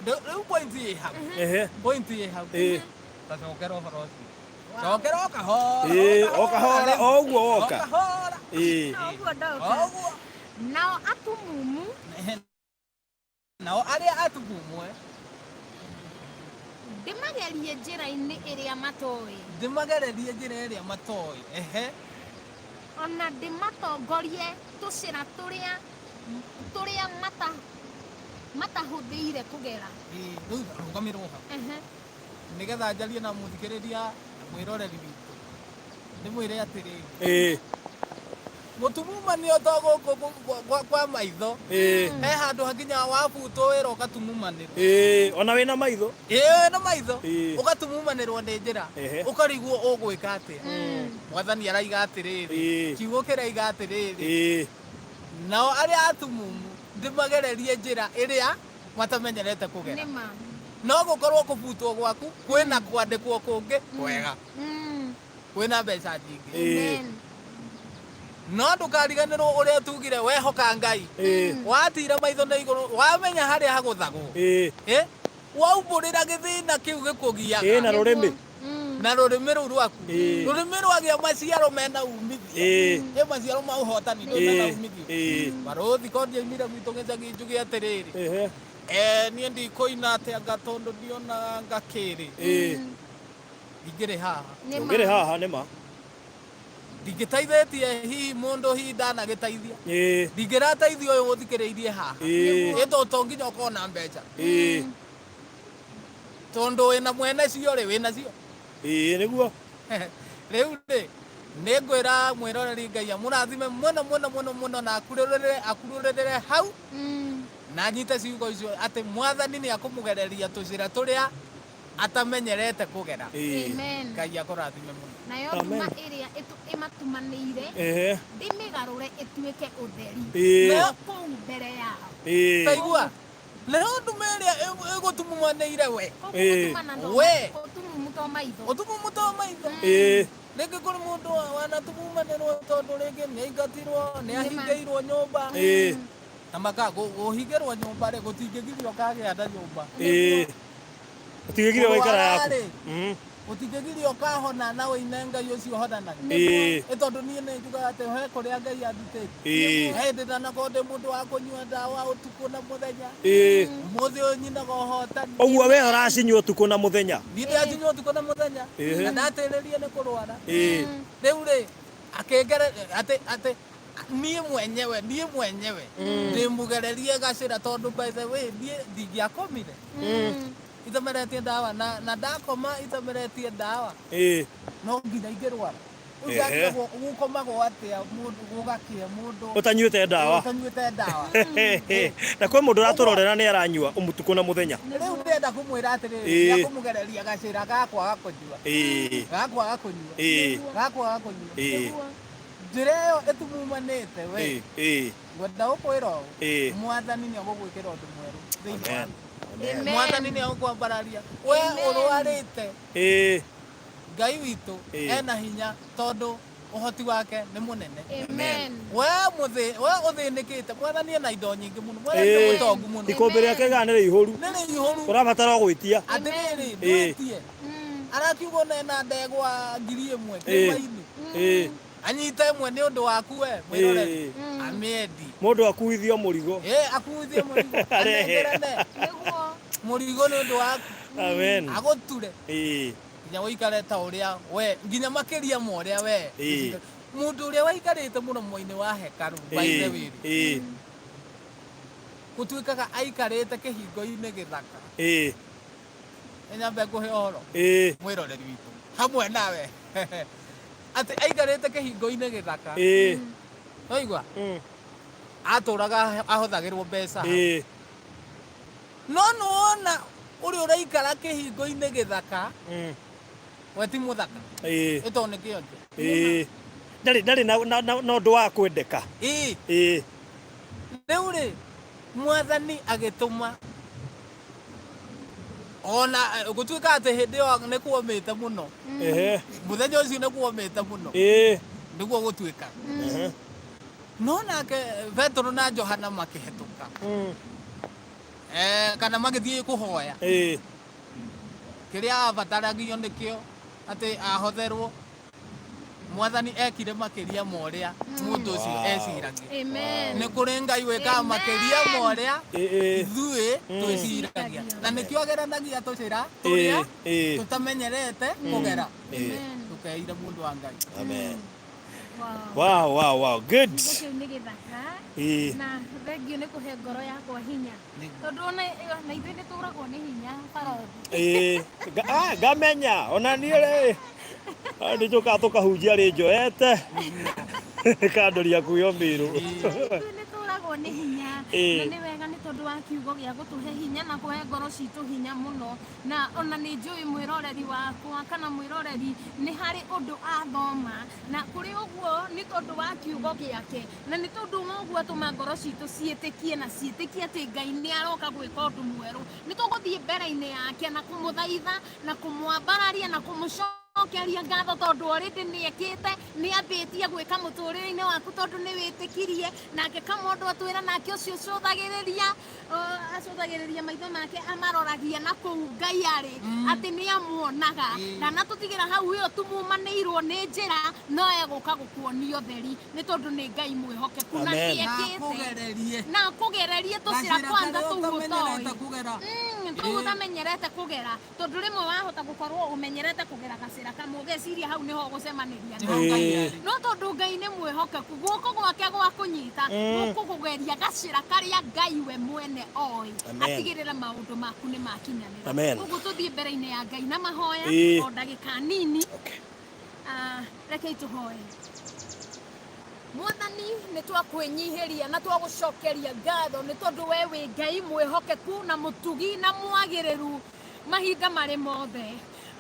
Rĩu point ĩ hau. Point ĩ hau. Ta cokera ũhoro ũcio. Cokera o kahora. O kahora, o ũguo woka. O kahora. O ũguo ndoka. O ũguo. Nao atumumu. Nao arĩa atumumu. Ndĩmagerie njĩra-inĩ ĩrĩa matoĩ. Ndĩmagererie njĩra ĩrĩa matoĩ. Ona ndĩmatongorie tũcĩra tũrĩa matahũthĩire kũgera. Rĩu rũgamĩrwo hau. Nĩgetha njarie na mũthikĩrĩria na mwĩroreri witũ. Ndĩmwĩre atĩrĩrĩ. Gũtumumanio to gũkũ kwa maitho. He handũ hakinya wabutwo wĩra ũgatumumanĩrwo. Ona wĩna maitho. Wĩna maitho. Ũgatumumanĩrwo nĩ njĩra. Ũkarigwo ũgwĩka atĩa. Mwathani araiga atĩrĩrĩ. Kiugo kĩraiga atĩrĩrĩ. Nao arĩa atumumu ndĩmagererie njĩra ĩrĩa matamenyerete kũgera. No gũkorwo kũbutwo gwaku kwĩna kwandĩkwo kũngĩ kwega. Kwĩna mbeca nyingĩ. No ndũkariganĩrwo ũrĩa tugire wehoka Ngai. Watira maitho na igũrũ, wamenya harĩa hagũthagwo. Waumbũrĩra gĩthĩna kĩu gĩkũgiaga. Na rũrĩmĩ. Na rũrĩmĩ rũu rwaku, Ĩĩ. rũrĩmĩ rwagĩa maciaro mena umithio, Ĩĩ. ĩ maciaro ma ũhotani ndũ mena Ĩĩ. umithio. Ĩĩ. Barũthi ko ndiaimire gwitũ gĩcagi njuge atĩrĩrĩ, Ehe. Niĩ ndikũina atĩ anga tondũ ndionaga ngakĩrĩ, Ĩĩ. ndingĩrĩ haha. Nĩ ma. Ũngĩrĩ haha nĩ ma. Ndingĩteithĩtie hihi mũndũ, hihi ndanagĩteithia, Ĩĩ. ndingĩrateithia ũyũ ũthikĩrĩirie haha. Ĩĩ. Ĩ tondũ to nginya ũkorwo na mbeca, Ĩĩ. tondũ wĩna mwene cio rĩ, wĩna cio. Ĩĩ nĩguo. Rĩu rĩ, nĩ ngwĩra mwĩroreri, Ngai amũrathime mũno mũno mũno mũno, na akurũrĩre, akurũrĩrĩre hau, na anyite ciugo icio atĩ Mwathani nĩ akũmũgereria tũcĩra tũrĩa atamenyerete kũgera. Ĩĩ. Amen. Ngai akũrathime mũno. Nayo Amen. nduma ĩrĩa ĩmatumanĩire, Ehe. ndĩmĩgarũre ĩtuĩke ũtheri Ĩĩ. Nayo- kũu mbere yao. Ĩĩ. Taigua, nayo nduma ĩrĩa ĩgũtumumanĩire we. Kũu Ĩĩ. gũtumana no We. ũtumumu to maitho. Ũtumumu to maitho. Ĩĩ. Rĩngĩ kũrĩ mũndũ wanatumumanĩrwo tondũ rĩngĩ nĩ aingatirwo, nĩ ahingĩirwo nyũmba. Ĩĩ. Na maka kũhingĩrwo nyũmba rĩ, gũtingĩgiria ũkagĩa na nyũmba. Ĩĩ. Ũtigĩgire waikara yaku. Kũrwara-rĩ, gũtingĩgiria ũkahona na ũine Ngai ũcio ũhonanagia. Ĩĩ. Ĩ tondũ niĩ nĩ njugaga atĩ he kũrĩa Ngai andutĩte. Ĩĩ. He hĩndĩ ndanakorwo ndĩ mũndũ wa kũnyua ndawa ũtukũ na mũthenya. Ĩĩ. Ũmũthĩ ũyũ nyinaga ũhotani. Ũguo we ũracinyua ũtukũ na mũthenya. Niĩ ndĩracinyua ũtukũ na mũthenya. Ĩĩ. Na ndatĩrĩria nĩ kũrwara. Ĩĩ. Rĩu rĩ, akĩngere atĩ niĩ mwenyewe ndĩmũgererie gacĩra, tondũ by the way niĩ ndingĩakomire itameretie ndawa, na ndakoma itameretie ndawa, Ĩĩ. no nginya ingĩrwara. Rĩu ndarigagwo gũkomagwo atĩa mũndũ gũgakĩa mũndũ Ũtanyuĩte ndawa. Ũtanyuĩte ndawa. Na kwĩ mũndũ ũratũrorera nĩ aranyua ũtukũ na mũthenya. Rĩu ndĩrenda kũmwĩra atĩrĩrĩ, nĩakũmũgereria gacĩra ga kwaga kũnyua, ga kwaga kũnyua, ga kwaga kũnyua. Njĩra ĩyo ĩtumumanĩte we, ngwenda gũkwĩra ũũ, Mwathani nĩ agũgwĩkĩra ũndũ mwerũ thĩinĩ Amen. waku. Amen. Mwathani nĩ agũkwambararia we Amen. ũrwarĩte. Ngai witũ ena hinya, tondũ ũhoti wake nĩ mũnene. Amen. We mũthĩ we ũthĩnĩkĩte, Mwathani ena indo nyingĩ mũno. Mwathani nĩ mũtongu mũno. Ikũmbĩ rĩake gana nĩ rĩihũru. Nĩ rĩihũru. Ũrabatara o gwĩtia. Atĩrĩrĩ, ndwĩtie, arakiuga ona ena ndegwa 1000 kĩrĩma-inĩ, anyite ĩmwe nĩ ũndũ waku we mwĩroreri, amĩendie. Mũndũ akuithio mũrigo. Ĩ, akuithie mũrigo. Arehe. Anengerane Nĩguo. Mũrigo nĩ ũndũ waku. Amen. Agũture nginya ũikare ta ũrĩa we, nginya makĩria ma ũrĩa we mũndũ ũrĩa waikarĩte mũromo-inĩ wa hekarũ, by the way, gũtuĩkaga aikarĩte kĩhingo-inĩ gĩthaka. Nyambe ngũhe ũhoro, mwĩroreri witũ hamwe nawe, atĩ aikarĩte kĩhingo-inĩ gĩthaka. Waigua, atũraga ahũthagĩrwo mbeca hau. No nĩwona ũrĩa ũraikara kĩhingo-inĩ gĩthaka, we ti mũthaka, ĩ tondũ nĩ kĩonje. Ĩĩ. Ndarĩ na ũndũ wa kwendeka. Ĩ. Rĩu rĩ, Mwathani agĩtũma ona gũtuĩka atĩ hĩndĩ ĩyo nĩ kuomĩte mũno, mũthenya ũcio nĩ kuomĩte mũno, nĩguo gũtuĩka, no nake Petero na Johana makĩhetũka, kana magĩthiĩ kũhoya, kĩrĩa abataragio nĩkĩo atĩ ahotherwo. Mwathani ekire makĩria ma ũrĩa mũndũ ũcio eciragia. Amen. Nĩ kũrĩ Ngai wĩkaga Amen. makĩria ma ũrĩa ithuĩ twĩciragia, na nĩkĩo ageranagia tũcĩra tũrĩa tũtamenyerete kũgera. Tũkeire mũndũ wa Ngai. Amen. Wow. Wow. Good. Kiugo kĩu nĩ gĩthaka, na thengio nĩ kũhe ngoro yakwa hinya, tondũ ona ithuĩ nĩ tũragwo nĩ hinya, barothi. Ĩĩ. Ngamenya ona niĩ rĩ, nĩ njũkaga tũkahunjia rĩ njoete kandoria kuyo mĩrũ. Ithuĩ nĩ tũragwo nĩ hinya, na nĩ wega nĩ tondũ wa kiugo gĩa gũtũhe hinya na kũhe ngoro citũ hinya mũno. Na ona nĩ njũĩ mwĩroreri wakwa kana mwĩroreri nĩ harĩ ũndũ athoma na kũrĩ ũguo nĩ tondũ wa kiugo gĩake, na nĩ tondũ wa ũguo atũma ngoro citũ ciĩtĩkie na ciĩtĩkie atĩ Ngai nĩ aroka gwĩka ũndũ mwerũ. Nĩ tũgũthiĩ mbere-inĩ yake na kũmũthaitha na kũmwambararia na kũmũcokia. Tũmũcokeria ngatho tondũ already nĩ ekĩte, nĩ ambĩtie gwĩka mũtũrĩre-inĩ waku tondũ nĩ wĩtĩkirie. Nake Kamondo atwĩra nake ũcio ũcũthagĩrĩria, acũthagĩrĩria maitho make amaroragia na kũu Ngai arĩ, atĩ nĩ amuonaga. Ndanatũtigĩra hau ĩyo tumumanĩirwo nĩ njĩra, no egũka gũkuonia ũtheri nĩ tondũ nĩ Ngai mwĩhokeku na Amen. nĩ Na ekĩte. akũgererie. Na akũgererie tũcĩra Gacĩra kwanza karĩa tũu ũtamenyerete ũtoĩ. kũgera. Tũu ũtamenyerete kũgera. Tondũ rĩmwe wahota gũkorwo ũmenyerete kũgera gacĩra kamwe ũgeciria hau nĩho ũgũcemanĩria na Nĩho Ngai Ngai. arĩ. No tondũ Ngai nĩ mwĩhokeku, guoko gwake gwa kũnyita gũkũgũgeria gacĩra karĩa Ngai we mwene oĩ, Amen. atigĩrĩre maũndũ maku nĩ makinyanĩra. Amen. Ũguo tũthiĩ mbere-inĩ ya Ngai na mahoya o ndagĩka nini. Rekei tũhoe. Mwathani, nĩ twakwĩnyihĩria na twagũcokeria ngatho nĩ tondũ we wĩ Ngai mwĩhokeku na mũtugi na mwagĩrĩru mahinda marĩ mothe.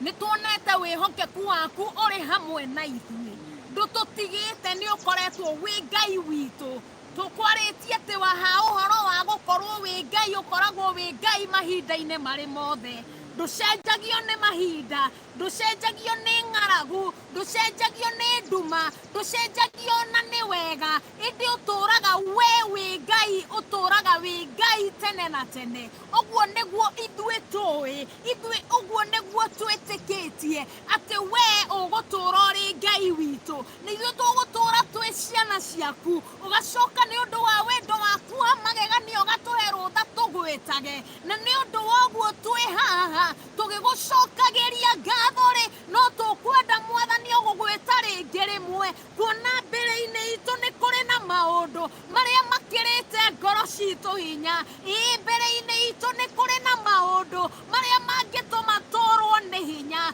Nĩ tuonete wĩhokeku waku ũrĩ hamwe na ithuĩ, ndũtũtigĩte, nĩ ũkoretwo wĩ Ngai witũ. Tũkwarĩtie atĩ wa ha ũhoro wa gũkorwo wĩ Ngai, ũkoragwo wĩ Ngai mahinda-inĩ marĩ mothe. Ndũcenjagio nĩ mahinda, ndũcenjagio nĩ ng'aragu, ndũcenjagio nĩ nduma, ndũcenjagio na nĩ wega, ĩndĩ ũtũraga we wĩ Ngai, ũtũraga wĩ Ngai tene na tene. Ũguo nĩguo ithuĩ tũĩ, ithuĩ ũguo nĩguo twĩtĩkĩtie atĩ we ũgũtũra ũrĩ Ngai witũ, na ithuĩ tũgũtũra twĩ ciana ciaku. Ũgacoka nĩ ũndũ wa wendo waku wa magegania ũgatũhe rũtha tũgwĩtage, na nĩ ũndũ wa ũguo twĩ haha tũgĩgũcokagĩria ngatho-rĩ, no tũkwenda Mwathani ũgũgwĩta rĩngĩ rĩmwe, kuona mbere-inĩ itũ nĩ kũrĩ na maũndũ marĩa makĩrĩte ngoro citũ hinya. Ĩĩ, mbere-inĩ itũ nĩ kũrĩ na maũndũ marĩa mangĩtũma tũrwo nĩ hinya.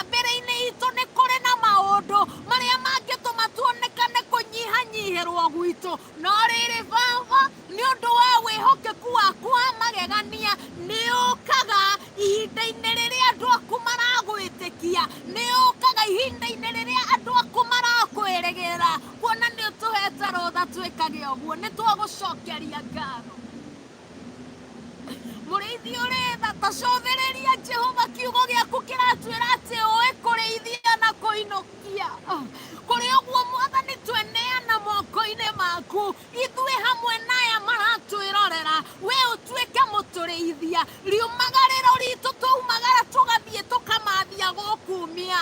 Mbere-inĩ itũ nĩ kũrĩ na maũndũ marĩa mangĩtũma tuonekane kũnyihanyihĩrwo gwitũ. No rĩrĩ Baba, nĩ ũndũ wa wĩhokeku waku wa magegania, nĩ ũkaga ihinda-inĩ rĩrĩa andũ aku maragwĩtĩkia, nĩ ũkaga ihinda-inĩ rĩrĩa andũ aku marakwĩrĩgĩrĩra, kuona nĩ ũtũhete rũtha twĩkage ũguo. Nĩ twagũcokeria ngatho. Mũrĩithi ũrĩ tha, ta cũthĩrĩria Jehova, kiugo gĩaku kĩratwĩra atĩ ũĩ kũrĩithia na kũinũkia. Kũrĩ ũguo Mwathani, tweneana moko-inĩ maku, ithuĩ hamwe na aya maratwĩrorera, we ũtuĩke mũtũrĩithia. Riumagarĩro ritũ twaumagara tũgathiĩ tũkamathia gũkumia,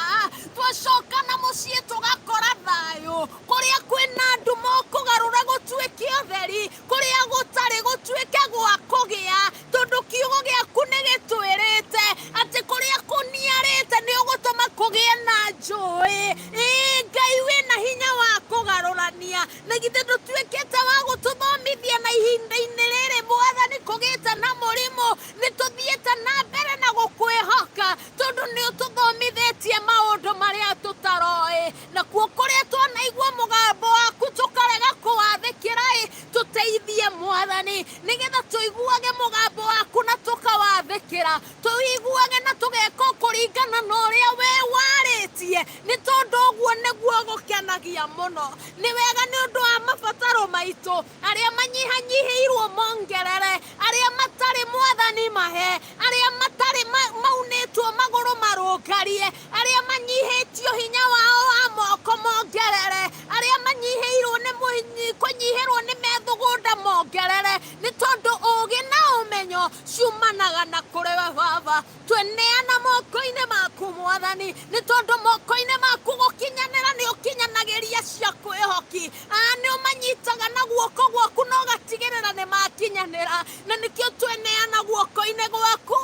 twacoka na mũciĩ tũgakora thayũ. Kũrĩa kwĩna nduma ũkũgarũra gũtuĩke ũtheri, kũrĩa gũtarĩ gũtuĩke gwa kũgĩa, tondũ kiugo gĩaku nĩ gĩtwĩrĩte atĩ kũrĩa kũniarĩte nĩ ũgũtũma kũgĩe na njũĩ. Ĩĩ, Ngai wĩna hinya wa kũgarũrania, na githĩ ndũtuĩkĩte wa gũtũthomithia na ihinda-inĩ rĩrĩ Mwathani kũgĩte na mũrimũ, nĩ tũthiĩte na mbere na gũkwĩhoka, tondũ nĩ ũtũthomithĩtie maũndũ marĩa tũtaroĩ. Nakuo kũrĩa twanaigua mũgambo waku tũkarega kũwathĩkĩra-ĩ, tũteithie Mwathani, nĩgetha tũiguage mũgambo waku na tũkawathĩkĩra, tũiguage na tũgeka kũringana na ũrĩa we warĩtie, nĩ tondũ ũguo nĩguo gũkenagia mũno. Nĩ wega nĩ ũndũ wa mabataro maitũ, arĩa manyihanyihĩirwo mongerere, arĩa matarĩ Mwathani mahe, arĩa matarĩ maunĩtwo magũrũ marũngarie, arĩa manyihĩtio hinya wao wa moko mongerere, arĩa manyihĩirwo nĩ kũnyihĩrwo nĩ methugunda mongerere, nĩ tondũ ũũgĩ na ũmenyo ciumanaga na kũrĩ we Baba. Tweneana moko-inĩ maku Mwathani, nĩ tondũ moko-inĩ maku gũkinyanĩra nĩ ũkinyanagĩria cia kwĩhoki. Nĩ ũmanyitaga na guoko gwaku na ũgatigĩrĩra nĩ makinyanĩra, na nĩkĩo tweneana guoko-inĩ gwaku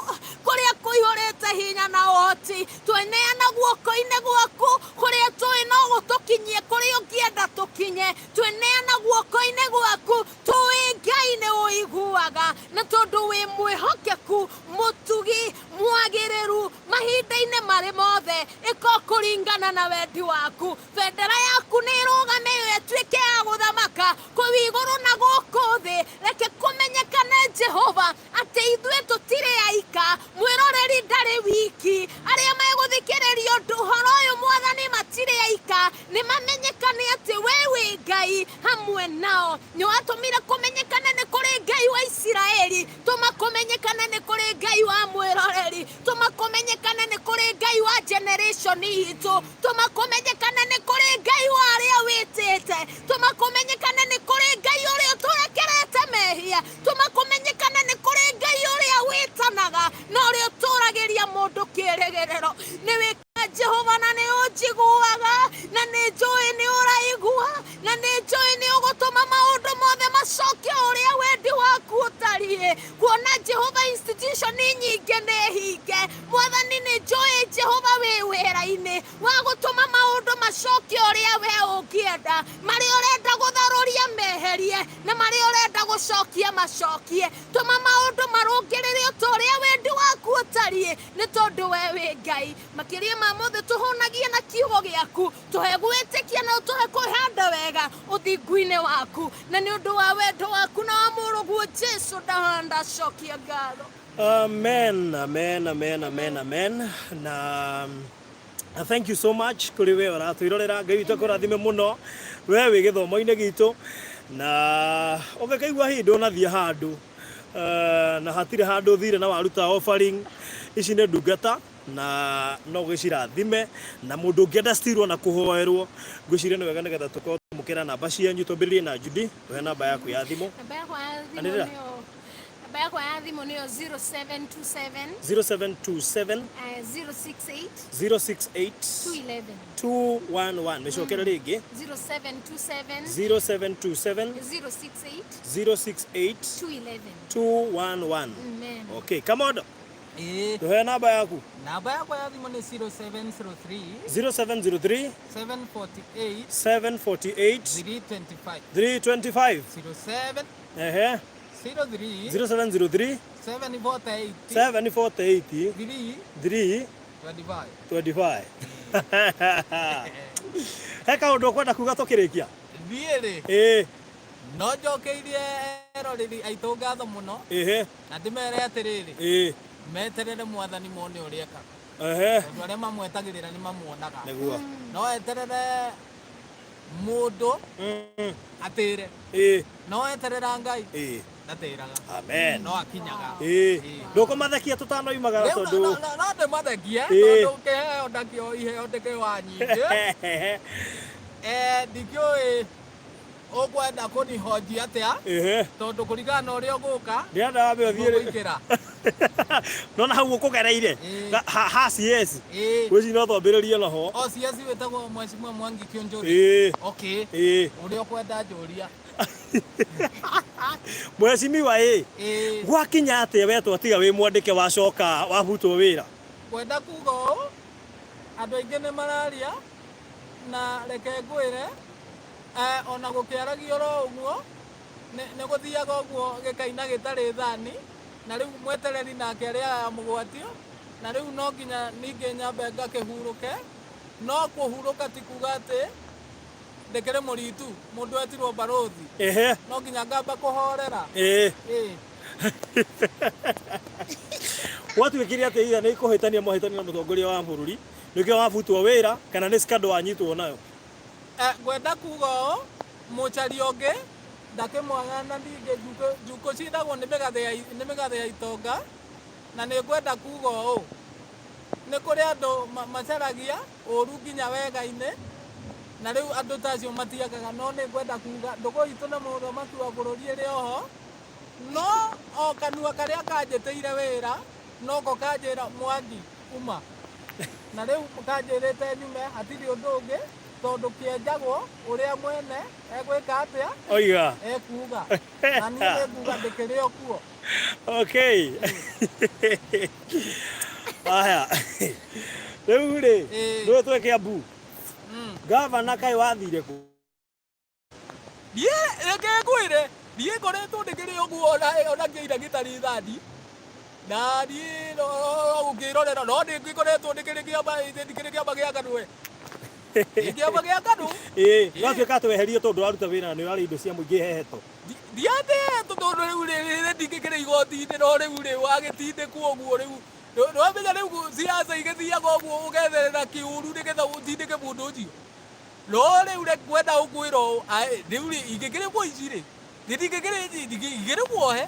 kũrĩa kũihũrĩte hinya na ũhoti. Tweneana guoko-inĩ gwaku kũrĩa tũĩ no gũtũkinyie kũrĩa ũngĩenda tũkinye. Tweneana guoko-inĩ gwaku tũĩ Ngai nĩ ũiguaga, na tondũ wĩ mwĩhokeku, mũtugi, mwagĩrĩru mahinda-inĩ marĩ mothe, ĩka kũringana na wendi waku. Bendera yaku nĩ ĩrũgame ĩyo ĩtuĩke ya gũthamaka kũu igũrũ na gũkũ thĩ. Reke kũmenyekane Jehova atĩ ithuĩ tũtirĩ aika, mwĩroreri ndarĩ wiki, arĩa megũthikĩrĩria ũndũ ũhoro ũyũ Mwathani matirĩ aika, nĩ mamenyekane atĩ we wĩ Ngai hamwe nao. Nĩ watũmire kũmenyekane nĩ kũrĩ Ngai wa Isiraeli, tũma kũmenyekane nĩ kũrĩ Ngai wa mwĩroreri, tũma kũmenyekane nĩ kũrĩ Ngai Ngai wa generation itũ. Tũma kũmenyekane nĩ kũrĩ Ngai wa arĩa wĩtĩte. Tũma kũmenyekane nĩ kũrĩ Ngai ũrĩa ũtũrekerete mehia. Tũma kũmenyekane nĩ kũrĩ Ngai ũrĩa wĩtanaga na ũrĩa ũtũragĩria mũndũ kĩĩrĩgĩrĩro. Nĩ wĩkaga Jehova na nĩ ũnjiguaga, na nĩ njũĩ nĩ ũraigua, na nĩ njũĩ nĩ ũgũtũma maũndũ mothe macoke ũrĩa wendi waku ũtariĩ. Kuona Jehova institution nyingĩ nĩ hinge, Mwathani nĩ njũĩ Jehova wĩ wĩra-inĩ wa gũtũma maũndũ macoke ũrĩa we ũngĩenda. Marĩa ũrenda gũtharũria meherie, na marĩa ũrenda gũcokia macokie. Tũma maũndũ marũngĩrĩre o ta ũrĩa wendi waku ũtariĩ, nĩ tondũ we wĩ Ngai. Makĩria ma mothe tũhũnagie na kiugo gĩaku, tũhe gwĩtĩkia na ũtũhe kwĩhanda wega ũthingu-inĩ waku, na nĩ ũndũ wa wendo waku na wa mũrũguo Jesu ndahanda cokia ngatho. Amen, amen, amen, amen, amen. Na thank you so much kuri we ũratwĩrorera. Ngai witũ akũrathime mũno we wĩ gĩthomo-inĩ gitũ, na ũngĩkaigua hihi ndũnathiĩ handũ na hatirĩ handũ ũthire na waruta offering, ici nĩ ndungata na no gĩcirathime. Na mũndũ ũngĩenda still na kũhoerwo, ngwĩciria nĩ wega nĩgetha tũkorwo tũmũkĩra namba cianyu. Twambĩrĩrie na Judy, tũhe namba yaku ya thimũ. Namba yakwa ya thimũ Anĩrĩra. nĩyo, namba yakwa ya thimũ nĩyo 0727 0727 068 068 211. 211. Mĩcokere rĩngĩ. 0727 0727 068 068 211. 211. Amen. Okay, Kamondo, Ĩĩ. tũhe namba yaku. Namba yakwa ya thimũ nĩ 0703 0703 748 748 325. 325. 07 Ehe. 03 0703 748 748 3 3 25. 25. He kaũndũ ũkwenda kuga tũkĩrĩkia? Niĩ rĩ, no njokeirie eroreri aitũ ngatho mũno, na ndĩmere atĩrĩrĩ, meterere Mwathani mone ũrĩa ekaga, tondũ arĩa mamwetagĩrĩra nĩ mamuonaga. Nĩguo. No eterere mũndũ atĩre, no eterera Ngai ndatĩraga. Amen. No akinyaga. Ndũkũmathekia tũtanoimagara Rĩu tondũ no ndĩmathekie, tondũ kĩheo ndakĩo, iheo ndĩkĩoa nyingĩ. Ndikĩũĩ ũkwenda kũnihoji atĩa, tondũ kũringana na ũrĩa ũgũka Ndĩrenda wambe ũthiĩ ngũgũikĩra. Nona hau ũkũgereire ha CS. Gwĩciria no twambĩrĩrie naho. O CS wĩtagwo Mheshimiwa Mwangi Kiunjuri? Okay. Ũrĩa ũkwenda njũria. Mheshimiwa ĩ, gwakinya atĩa wetwo tiga wĩ mwandĩke wacoka wabutwo wĩra? Kwenda kuga ũũ, andũ aingĩ nĩ mararia, na reke ngwĩre, ona gũkĩaragio oro ũguo nĩ gũthiaga ũguo gĩkaina gĩtarĩ thani, na rĩu mwetereri nake arĩaga ya mũgwatio, na rĩu no nginya ningĩ nyambe ngakĩhurũke. No kũhurũka ti kuga atĩ ndĩkĩrĩ mũritu. Mũndũ etirwo barũthi, no nginya ngamba kũhorera. Gwatuĩkire atĩ itha nĩ kũhĩtania mwahĩtania na mũtongoria wa bũrũri, nĩkĩo wabutwo wĩra, kana nĩ scandal wanyitwo nayo? Ngwenda kuga ũũ, mũcaria ũngĩ ndakĩmwaga, na ningĩ njukũ cindagwo nĩ mĩgathĩ ya itonga. Na nĩ ngwenda kuga ũũ, nĩ kũrĩ andũ macaragia ũru nginya wega-inĩ, na rĩu andũ ta acio matiagaga. No nĩ ngwenda kuga ndũgũ itũ na mũthamaki wa bũrũri ĩrĩ oho, no o kanua karĩa kanjĩtĩire wĩra noko kanjĩra Mwangi uma, na rĩu kanjĩrĩte nyume, hatirĩ ũndũ ũngĩ, tondũ kĩenjagwo ũrĩa mwene egwĩka atĩa. Oiga. Ekuga, na niĩ nĩ nguga ndĩkĩrĩ o kuo. Okay, aya, rĩu rĩ, nĩwe twĩ Kĩambu, gavana kaĩ wathire kũ? Niĩ reke ngwĩre, niĩ ngoretwo ndĩkĩrĩ ũguo ona kĩira gĩtarĩ thani, na niĩ no gũkĩrorera, no ndĩngĩkoretwo ndĩkĩrĩ kĩama, ndikĩrĩ kĩama gĩa KANU, we Ndĩ kĩama gĩa KANU. Ĩĩ, gwatuĩka atĩ weherio tondũ waruta wĩra na nĩ ũrarĩ indo cia mũingĩ hehetwo? Ndiatĩ tondũ rĩu rĩ ndingĩkĩrĩ igoti-inĩ, no rĩu rĩ wagĩtindĩkwo ũguo, rĩu nĩwamenya rĩu siasa igĩthiaga ũguo, ũgetherera kĩũru nĩgetha ũtindĩke mũndũ ũcio. No rĩu rĩ ngwenda gũkwĩra ũũ, rĩu rĩ ingĩkĩrĩ mũici rĩ, ndingĩkĩrĩ ingĩrĩ muohe.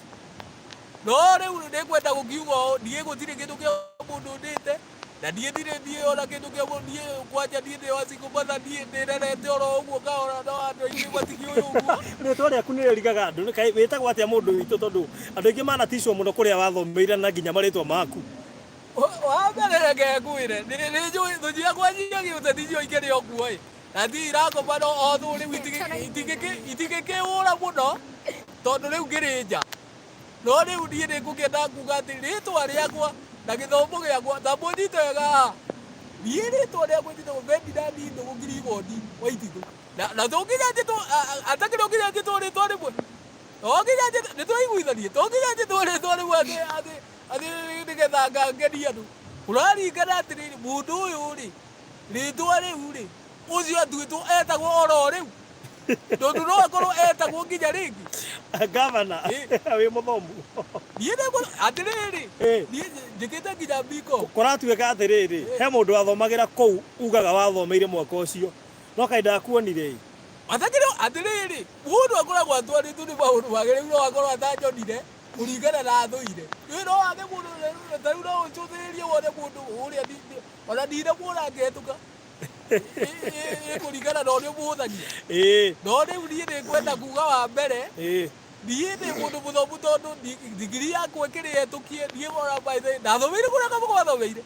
No rĩu nĩngwenda gũkiuga ũũ, niĩ gũtirĩ kĩndũ kĩa mũndũ ndĩte. Na niĩ ndirĩ niĩ ona kĩndũ kĩa niĩ kwanja niĩ ndĩ wa single mother, niĩ ndĩrerete oro ũguo kahora, no andũ aingĩ matikĩũĩ ũguo. Rĩtwa rĩaku nĩ rĩrigaga andũ. Nĩ kaĩ wĩtagwo atĩa mũndũ witũ, tondũ andũ aingĩ manaticwo mũno kũrĩa wathomeire na nginya marĩtwa maku. Wa mbere reke ngwĩre, nĩ njũĩ thũ ciakwa cia gĩũteti cio ikĩrĩ o kuo ĩ, na ti irakoma no o thũ rĩu itingĩkĩũra mũno tondũ rĩu ngĩrĩ nja. No rĩu niĩ nĩ ngũkĩenda kuga atĩ rĩtwa rĩakwa na gĩthomo gĩakwa, ta mũnyite wega haha, niĩ rĩtwa rĩakwa njĩtagwo Ferdinand Ndũgũ Kirigoni Waititũ. Na to nginya njĩtwo, atakĩrĩ o nginya njĩtwo rĩtwa rĩmwe, to nginya njĩtwo, nĩ twaiguithanie, to nginya njĩtwo rĩtwa rĩmwe atĩ atĩ atĩ nĩgetha ngangenie andũ. Kũraringana atĩrĩrĩ, mũndũ ũyũ rĩ, rĩtwa rĩu rĩ, ũcio atuĩtwo etagwo oro rĩu, tondũ no akorwo etagwo nginya rĩngĩ. Gavana, wĩ mũthomu. Niĩ nĩ atĩrĩrĩ, niĩ njĩkĩte nginya BCom. Kũratuĩka atĩrĩrĩ, he mũndũ wathomagĩra kũu ugaga wathomeire mwaka ũcio, no kaĩ ndakuonire ĩ? Atakĩrĩ atĩrĩrĩ, mũndũ akoragwo atwarĩtwo nĩ maũndũ make, rĩu no akorwo atanjonire kũringana na thũire. Rĩu no wage mũndũ, ta rĩu no ũcũthĩrĩrie wone mũndũ ũrĩa ona ndinamuona akĩhetũka. Ĩ kũringana na ũrĩa ũmũhũthagia. No rĩu niĩ nĩ ngwenda kuga wa mbere, niĩ ndĩ mũndũ mũthomu tondũ ndigiri yakwa ĩkĩrĩ hetũkie. Niĩ ona by the way ndathomeire kũrĩa Kabogo athomeire,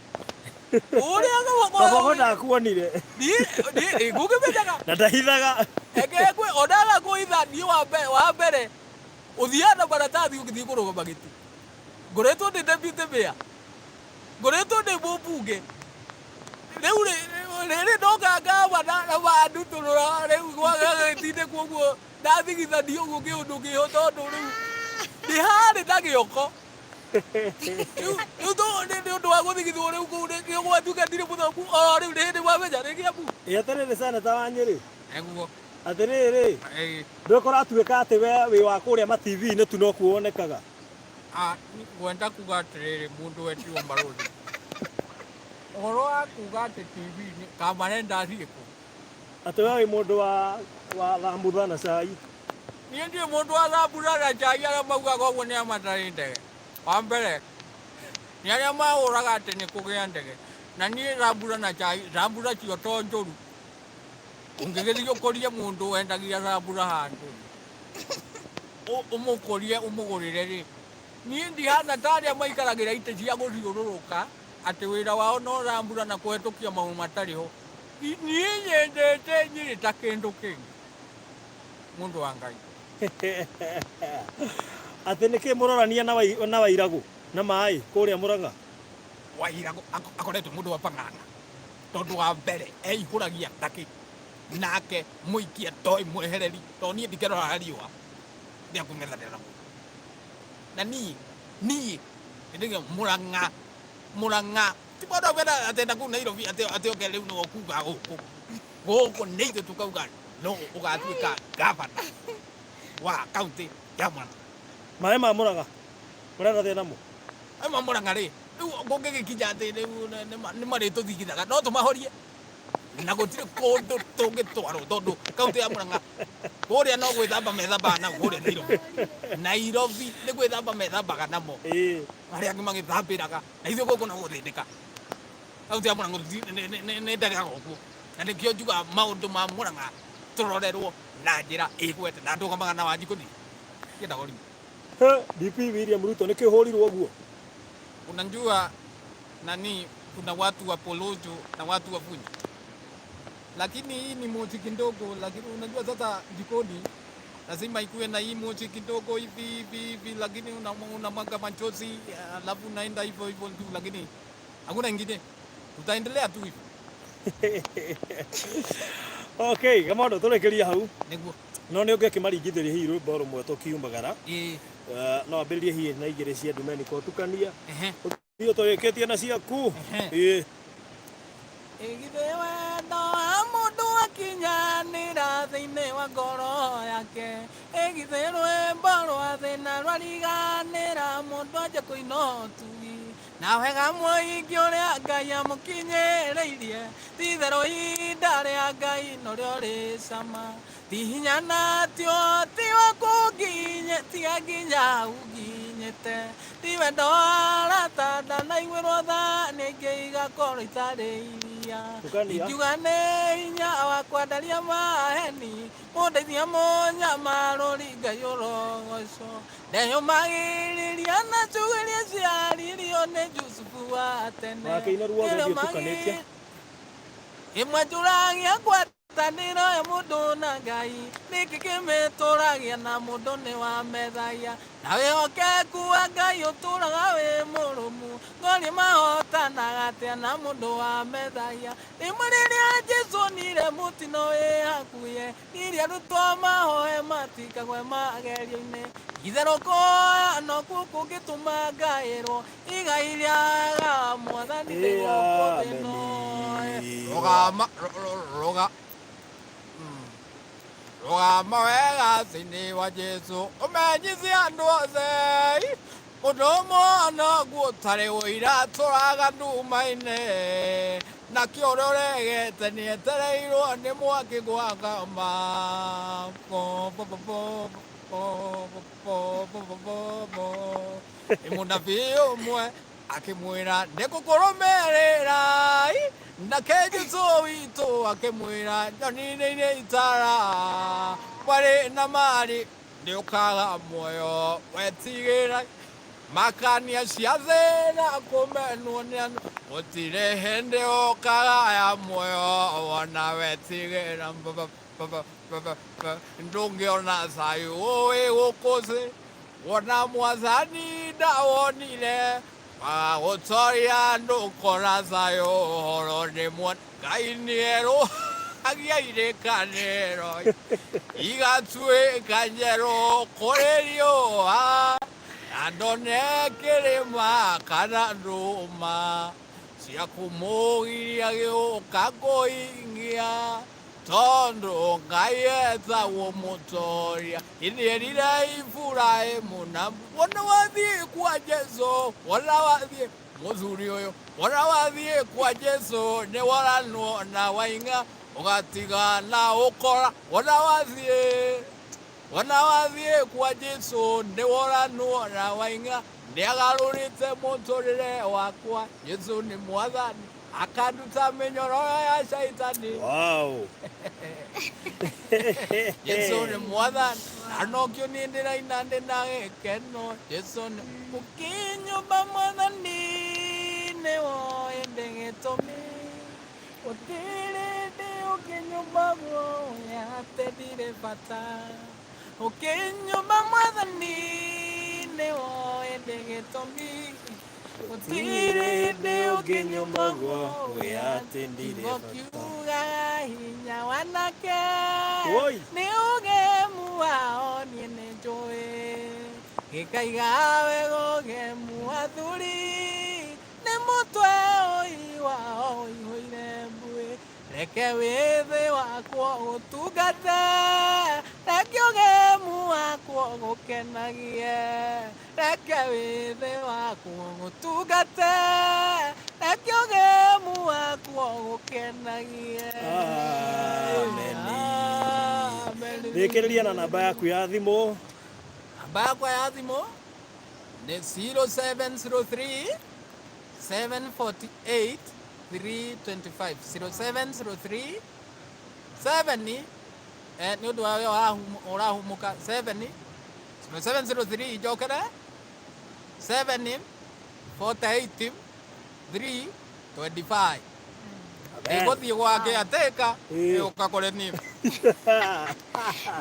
ũrĩa Kabogo Kabogo ndakuonire. Niĩ ngũkĩmenyaga. Na ndahithaga. Eke kwĩ onaga kũhitha. Niĩ wa mbere ũthiaga na maratathi ũgĩthiĩ kũrũgama gĩtĩ. Ngoretwo ndĩ deputy mayor, ngoretwo ndĩ mũmbunge, rĩu rĩrĩ ndoka ngavana na mandutũrũra rĩu gwagagĩtindĩkwo ũguo, ndathigithanio ũguo kĩũndũ kĩho, tondũ rĩu nĩ harĩ na gĩoko. Rĩu nĩ ũndũ wa gũthigithwo rĩu kũu nĩkĩo gwatuĩka ndirĩ mũthomu o rĩu nĩ hĩndĩ mwamenya nĩ Kĩambu. Ĩ atĩrĩrĩ, seneta wa Nyĩrĩ. Nĩguo. Atĩrĩrĩ, ndũkũratuĩka atĩ we wĩ wa kũrĩa ma TV-inĩ tu nokuo wonekaga? Ah, ngwenda kuga atĩrĩrĩ, mũndũ wetirwo Barũthi, ũhoro wa kuga atĩ TV-inĩ kamare ndathiĩ kũ? Atĩ we wĩ mũndũ wa thambutha na cai. Niĩ ndirĩ mũndũ wa thambutha na cai. Arĩa maugaga ũguo nĩ arĩa matarĩ ndege. Wa mbere nĩ arĩa mahũraga atĩ nĩ kũgĩa ndege, na niĩ thambutha na cai, thambutha cio to njũru. Ũngĩgĩthiĩ ũkorie mũndũ wendagia thambutha handũ, ũmũkorie ũmũgũrĩre rĩ, niĩ ndihana ta arĩa maikaragĩra itĩ cia gũthiũrũrũka atĩ wĩra wao no thambutha na kũhetũkia maũndũ matarĩ ho. Niĩ nyendete Nyĩrĩ ta kĩndũ kĩngĩ, mũndũ wa Ngai. Atĩ nĩkĩ mũrorania na Wairagũ na maĩ kũrĩa Mũrang'a? Wairagũ akoretwo mũndũ wa pang'ang'a, tondũ wa mbere eihũragia takĩ nake mũikia ndoĩ mwehereri, tondũ niĩ ndikĩroraga riũa rĩa kũng'ethanĩra na mũndũ. Na niĩ nĩndĩgĩa Mũrang'a. Mũrang'a ti mũndũ akwenda atenda kũu Nairobi atĩ oke rĩu nĩwe ũkuga gũkũ nĩ ithuĩ tukauga no ũgatuĩka gavana wa kaunti ya Mũrang'a. Maĩ ma Mũrang'a mũrenda atĩa namo? Maĩ ma Mũrang'a rĩ, rĩu kũngĩgĩkinya atĩ rĩu nĩ marĩtũthigithaga, no tũmahorie na gũtirĩ kũndũ tũngĩtwarwo, tondũ kaunti ya Mũrang'a kũrĩa no gwĩthamba methambaga nao kũrĩa Nairobi. Nairobi nĩ gwĩthamba methambaga namo, arĩa angĩ magĩthambĩraga, na ithuĩ gũkũ no gũthĩnĩka. Kaunti ya Mũrang'a nĩ ndegaga ũguo, na nĩkĩo njugaga maũndũ ma Mũrang'a tũrorerwo na njĩra ĩgwete, na ndũgamaga na Wanjikũ niĩ ndiendaga ũrimũ. He, DP William Ruto nĩkĩ ũhũrirwo ũguo? Unajua nani, kuna watu wa porojo na watu wa fujo, lakini hii ni moshi kidogo. Lakini unajua sasa jikoni lazima ikuwe na hii moshi kidogo hivi hivi hivi, lakini unamwaga machozi alafu unaenda hivyo hivyo tu, lakini hakuna ingine, tutaendelea tu hivyo. Okay, Kamondo, tũrĩkĩria hau. Nĩguo. No nĩ ũngĩkĩmaringithĩria hihi rwĩmbo rũmwe tũkiumagara. Ĩĩ. No ambĩrĩrie hihi na igĩrĩ cia Ndumeni kotukania. Ehe. Ũthiĩ tũrĩkĩtie na ciaku. Ĩĩ. Ĩgithĩ wendo wa mũndũ akinyanĩra thĩinĩ wa ngoro yake, ĩgithĩ rwĩmbo rwa thĩna rwariganĩra, mũndũ anje kũina ũtugi na wega mũingĩ ũrĩa Ngai amũkinyĩrĩirie, ti-itherũ ihinda rĩa Ngai norĩo rĩ cama. Ti hinya na ti ũhoti waku nginye tiga nginya ũnginyĩte ti wendo arata ndanaiguĩrwo tha nĩ ingĩ igakorwo itarĩ iria. Tukania. Ingiuga nĩ hinya wakwa ndaria maheni mũndeithia mũnyamarũri Ngai ũrogocwo ndeyũmagĩrĩria na ciugo iria ciaririo nĩ Jusufu wa tene. Wakĩina ruothe ũthiĩ ũtukanĩtie. Ĩmwe njũragia ngwatanĩro ya mũndũ na Ngai nĩkĩ kĩmĩtũragia na mũndũ nĩ wa methagia na wĩhokeku wa Ngai ũtũraga wĩ mũrũmu ngori mahotanaga atĩa na mũndũ wa methagia. Rĩmwe rĩrĩa Jesũ onire mũtino wĩ hakuhĩ ngirie arutwo mahoe matikagwe magerio-inĩ itherũ kũhoya nokuo kũngĩtũma ngaĩrwo igai rĩa mwathani thĩ gũkũ thĩ ĩno. Rũgama rũga rũgama wega thĩinĩ wa Jesũ ũmenyithie andũ othe ũndũ ũmwe noguo ũtarĩ ũira tũraga nduma-inĩ nakĩo ũrĩa ũregete nĩetereirwo nĩ mwaki gwakama. Nĩ mũnabii ũmwe akĩmwĩra nĩ gũkũrũmĩrĩra nake Jesũ witũ akĩmwĩra nyoni-inĩ iria itara marĩ na marĩ nĩ ũkaga muoyo wetigĩra makania cia thĩna kũmenwo nĩ andũ gũtirĩ hĩndĩ ũkagaya muoyo wona wetigĩra ndũngĩona thayũ wĩ gũkũ thĩ wona mwathani ndawonire wagũtoria ndũkona thayũ ũhoro nĩ mwa Ngai nĩerũ agia irĩkanĩro igatuĩka njerũ kũrĩ riũa na ndone kĩrĩma kana ndũma cia kũmũgiria gĩũka kũhingia tondũ Ngai etagwo mũtoria ĩnĩerire Iburahĩmu na wona wathiĩ kwa Jesũ wona wathiĩ mũthuri ũyũ wona wathiĩ kwa Jesũ nĩ woranwo na waing'a ũgatiga na ũkora wona wathiĩ wona wathiĩ kwa Jesũ nĩ woranwo na waing'a nĩagarũrĩte mũtũrĩre wakwa Jesũ nĩ mwathani akanduta mĩnyororo ya caitani. Wow. Jesũ nĩ mwathani na nokĩo niĩ ndĩraina ndĩ na gĩkeno Jesũ nĩ ũkĩnyũmba mwathani nĩ woĩ ndĩ gĩtũmi gũtirĩ ndĩ ũkĩnyũmba guoya atĩ ndirĩ bata ũkĩnyũmba mwathani nĩ woĩ ndĩ gĩtũmi gũtirĩ ndĩ ũkĩnyũmba guoya atĩ ndirĩ kiugo bata. kiugaga hinya wanake Woi. nĩ ũgemu wao niĩ nĩ njũĩ gĩkaiga wega ũgemu athuri nĩ mũtwe ũi wao ũihũire mbuĩ reke wĩthĩ wakwo ũtungate reke ũgemu wakwo gũkenagie reke wĩthĩ wakwo gũtungate reke ũgemu wakwo gũkenagie. Amen. Amen. Rĩkĩrĩria na namba yaku ya thimũ. Namba yakwa ya thimũ nĩ 0703 748 325 0703 7 nĩ ũndũ wa ũrĩa ũrahumũka 7 0703 njokere 7 48 3 25 Nĩngũthiĩ gwake atĩka ĩũka kũrĩ niĩ.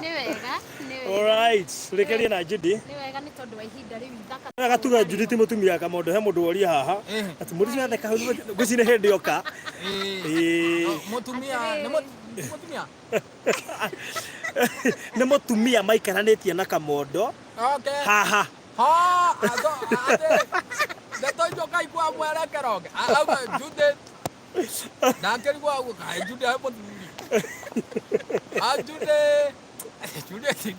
Nĩ wega, nĩ wega. Alright, rĩkĩrĩria na Judy. Nĩ wega nĩ tondũ wa ihinda rĩu ithaka. Wega tuga Judy ti mũtumia Kamondo he mũndũ woria haha. Atĩ mũndũ ũcio atheka hau ngwĩciria nĩ hĩndĩ oka. Ĩĩ. Mũtumia nĩ mũtumia. Nĩ mũtumia maikaranĩtie na Kamondo Okay. haha. Ha, ato ate. Ndeto icio kaigua mwerekero ũngĩ. Auga Judith. Ndakĩrigwo auga kaĩ Judith he mũthuri. A Judith. Juliet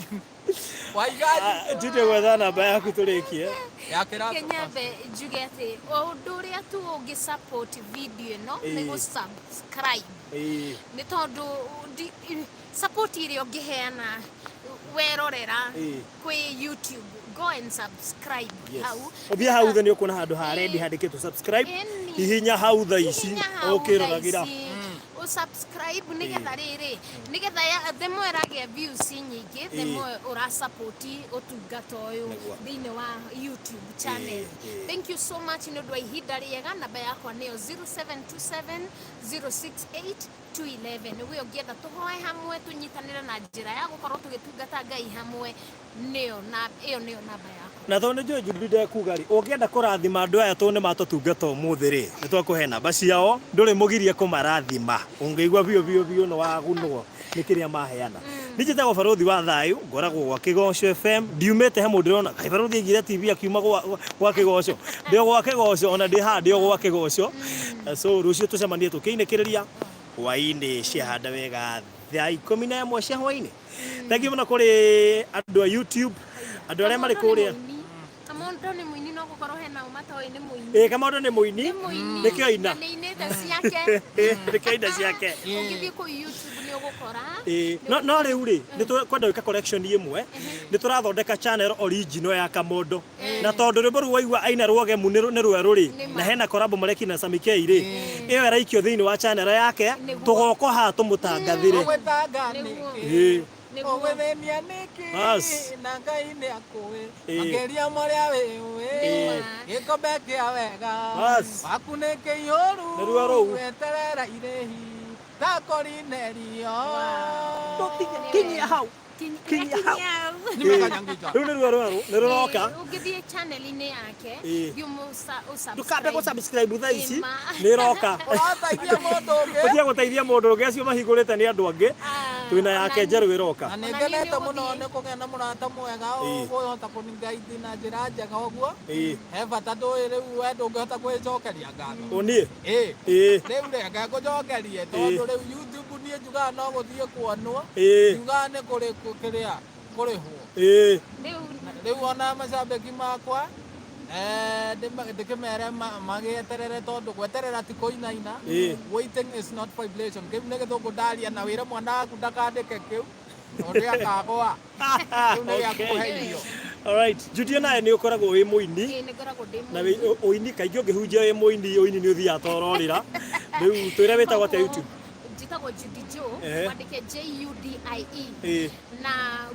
Waigaji. Tinde gwetha namba yaku tũrĩkie. Ya kĩratũ. Kenyambe njuge atĩ ũndũ ũrĩa tu ũngĩ support video ĩno nĩ gũ subscribe. Nĩ tondũ support ĩrĩa ũngĩheana werorera kwĩ YouTube, go and subscribe hau. Ũthiĩ hau thĩ nĩ ũkuona handũ ha red handĩkĩtwo subscribe. Hihinya hau thaa ici Hihinya hau thaa ũkĩroragĩra. ici ũsubscribe nĩgetha rĩrĩ nĩgetha the more ĩragĩa views nyingĩ, the more ũrasupport ũtungata ũyũ thĩinĩ wa YouTube channel. Thank you so much nĩ ũndũ wa ihinda rĩega. Namba yakwa nĩyo 0727 068 211. We ũngĩenda tũhoe hamwe, tũnyitanĩre na njĩra ya gũkorwo tũgĩtungata Ngai hamwe, nĩyo na ĩyo nĩyo namba yakwa. Na tondũ nĩ njũĩ Judy ndekuga rĩ, ũngĩenda kũrathima andũ aya tondũ nĩ matũtungata ũmũthĩ rĩ, nĩ twakũhe namba ciao, ndũrĩ mũgirie kũmarathima. Ũngĩigua biũ biũ biũ nĩ wagunwo nĩ kĩrĩa maheana. Niĩ njĩtagwo Barũthi wa Thayũ, ngoragwo gwa Kĩgoco FM, ndiumĩte he mũndũ ũrona, kaĩ Barũthi aigire TV akiuma gwa Kĩgoco. Ndĩ o gwa Kĩgoco, ona ndĩ haha ndĩ o gwa Kĩgoco. So rũciũ tũcemanie tũkĩinĩkĩrĩria hwaĩ-inĩ ciahanda wega thaa 11 cia hwaĩ-inĩ. Thank you mũno kũrĩ andũ a YouTube, andũ arĩa marĩ kũrĩa. Kamondo nĩ mũini, no gũkorwo hena o matoĩ nĩ mũini. Ĩĩ, Kamondo nĩ mũini, Nĩ mũini. Nĩkĩo aina. Na nĩ ainĩte ciake. Nĩkĩo aina ciake. Ũngĩthiĩ kũu YouTube nĩ ũgũkora. Ĩĩ, no rĩu rĩ, nĩ tũkwenda gwĩka correction ĩmwe, nĩ tũrathondeka channel original ya Kamondo. Na tondũ rwĩmbo rũu waigua aina rwogemu nĩ rwerũ rĩ, Nĩ ma. Na hena collab marekire na Sammy K rĩ, ĩyo ĩraikio thĩinĩ wa channel yake, tũgoka haha tũmũtangathĩre. Ũgwĩtanga nĩkĩ? Ũgwĩthĩnia nĩkĩ? Bas. Na Ngai nĩ akũĩ. Ĩĩ. Makĩria marĩa wĩũĩ. Ĩĩ. Gĩkombe kĩa wega. Bas. Waku nĩ kĩihũru. Nĩruo rũu. Weterera irĩhi. Ta Korinelio. Kinyia hau. Kinyia hau. Nĩ mekanyangita. Rĩu nĩruo rwerũ, nĩ rũroka. Ũngĩthiĩ channel-inĩ yake, thiĩ ũmũ- Ndũkambe ũsubscribe. gũ-subscribe thaa ici, Ĩma. nĩ ĩroka. Ũrateithia mũndũ ũngĩ. Ũthiĩ gũteithia mũndũ ũngĩ, acio mahingũrĩte nĩ andũ angĩ. Ah, Twĩna yake njerũ ĩroka. Na nĩ Ona niĩ ngenete nĩ mũno ũgũthiĩ. nĩ kũgĩa na mũrata mwega ũkũhota kũngaidi na njĩra njega ũguo. He bata ndũĩ rĩu we ndũngĩhota kwĩcokeria ngatho. Ũniĩ? Ĩĩ. Ĩĩ. Rĩu reke ngũcokerie tondũ rĩu YouTube niĩ njugaga no gũthiĩ kuonwo. Njugaga nĩ kũrĩ kĩrĩa kũrĩhwo. Rĩu Rĩu ona macambĩki makwa ndĩkĩmere magĩeterere tondũ gweterera ti kũinaina. Waiting is not vibration. Kĩu nĩ gĩthũngũ ndaria na wĩre mwana waku ndakandĩke kĩu tondũ akagwa. Kĩu nĩ gĩa kũhe irio. Alright, Judy nawe nĩ ũkoragwo wĩ mũini. Ĩĩ, nĩ ngoragwo ndĩ Na mũini. ũini kaingĩ ũngĩhunjia wĩ mũini, ũini nĩ ũthiaga ta ũrorĩra. Rĩu twĩre wĩtagwo atĩa YouTube? Njĩtagwo Judy Joe, wandĩke Judie. Na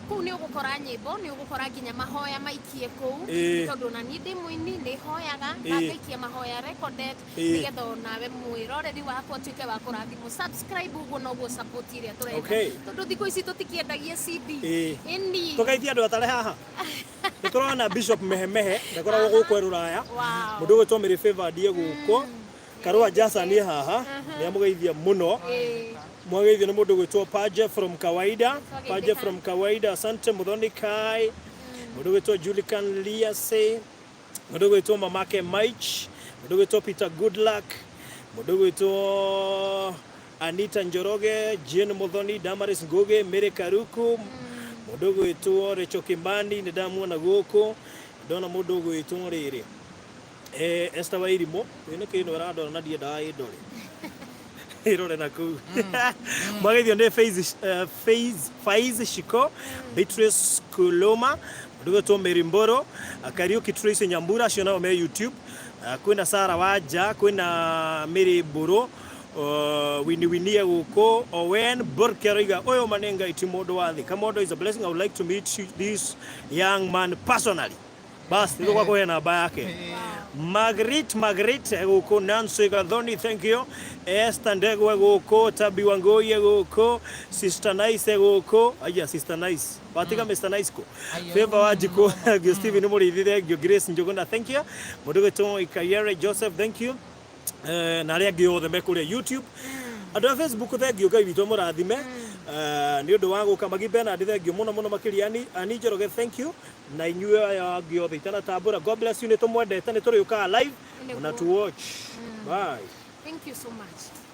kũu nĩ ũgũkora nyĩmbo, nĩ ũgũkora nginya mahoya maikie kũu. Tondũ ona niĩ ndĩ mũini, nĩ hoyaga na ngaikia mahoya recorded nĩgetha onawe mwĩroreri wakwa ũtuĩke wa kũrathimwo. Subscribe, ũguo noguo support ĩrĩa tũrenda. Tondũ thikũ ici tũtikĩendagia CD. Ĩni. Tũgeithie andũ atare haha. Nĩ tũrona Bishop Mehemehe ndakoragwo gũkũ e Rũraya. Wow. Mũndũ ũgwĩtwo Mary Favor ndiĩ gũkũ. Karũa Jason nĩ haha, nĩ amũgeithia mũno. Mwageithio nĩ mũndũ ũgwĩtwo Paje from Kawaida. Paje from Kawaida, asante. Muthoni Kai. Mũndũ ũgwĩtwo Julican Liase. Mũndũ ũgwĩtwo Mamake Mike. Mũndũ ũgwĩtwo Peter Goodluck. Mũndũ ũgwĩtwo Anita Njoroge, Jane Muthoni, Damaris Ngugi, Mary Karuku. Mũndũ ũgwĩtwo Rachel Kimani nĩ ndamuona gũkũ. Ndona mũndũ ũgwĩtwo rĩrĩ. Esther Wairimu, ĩ nĩ kĩno ĩrandora na ndiendaga ĩndore. Ĩrore na kũu. Mwageithio nĩ Faiz Shiko, Beatrice Kuloma, mũndũ ũgwĩtwo Mary Mboro, Kariuki Tracy Nyambura, acio nao me YouTube. Kwĩna Sarah Wanja, kwĩna Mary Mbũrũ, Winnie Winnie gũkũ, Owen Burke aroiga ũyũ ma nĩ Ngai ti mũndũ wa thĩ. Kamondo is a blessing. I would like to meet this young man personally. Bas, nĩ tũgakũhe namba yake. Margaret Margaret gũkũ, Nancy Gathoni, thank you. Esther Ndegwe gũkũ, Tabi Wangoi gũkũ, Sister Nice gũkũ. Aya, Sister Nice. Watiga Mr. Nice ko. Favor Wanjikũ, thank you. Steven Mũrĩithi, thank you. Grace Njuguna, thank you. Mũndũ ũgwĩtwo Ikayere Joseph, thank you. Na arĩa angĩ othe me kũrĩa YouTube. Andũ a Facebook, thank you, Ngai witũ mũrathime. Nĩ ũndũ wa gũka. Magi Bernard, thank you mũno mũno makĩria. Ani Njoroge, thank you. Na inyuĩ aya angĩ othe itanatambũra, God bless you, nĩ tũmwendete, nĩ tũrĩũkaga live Nĩguo. ona to watch. Bye. Thank you so much.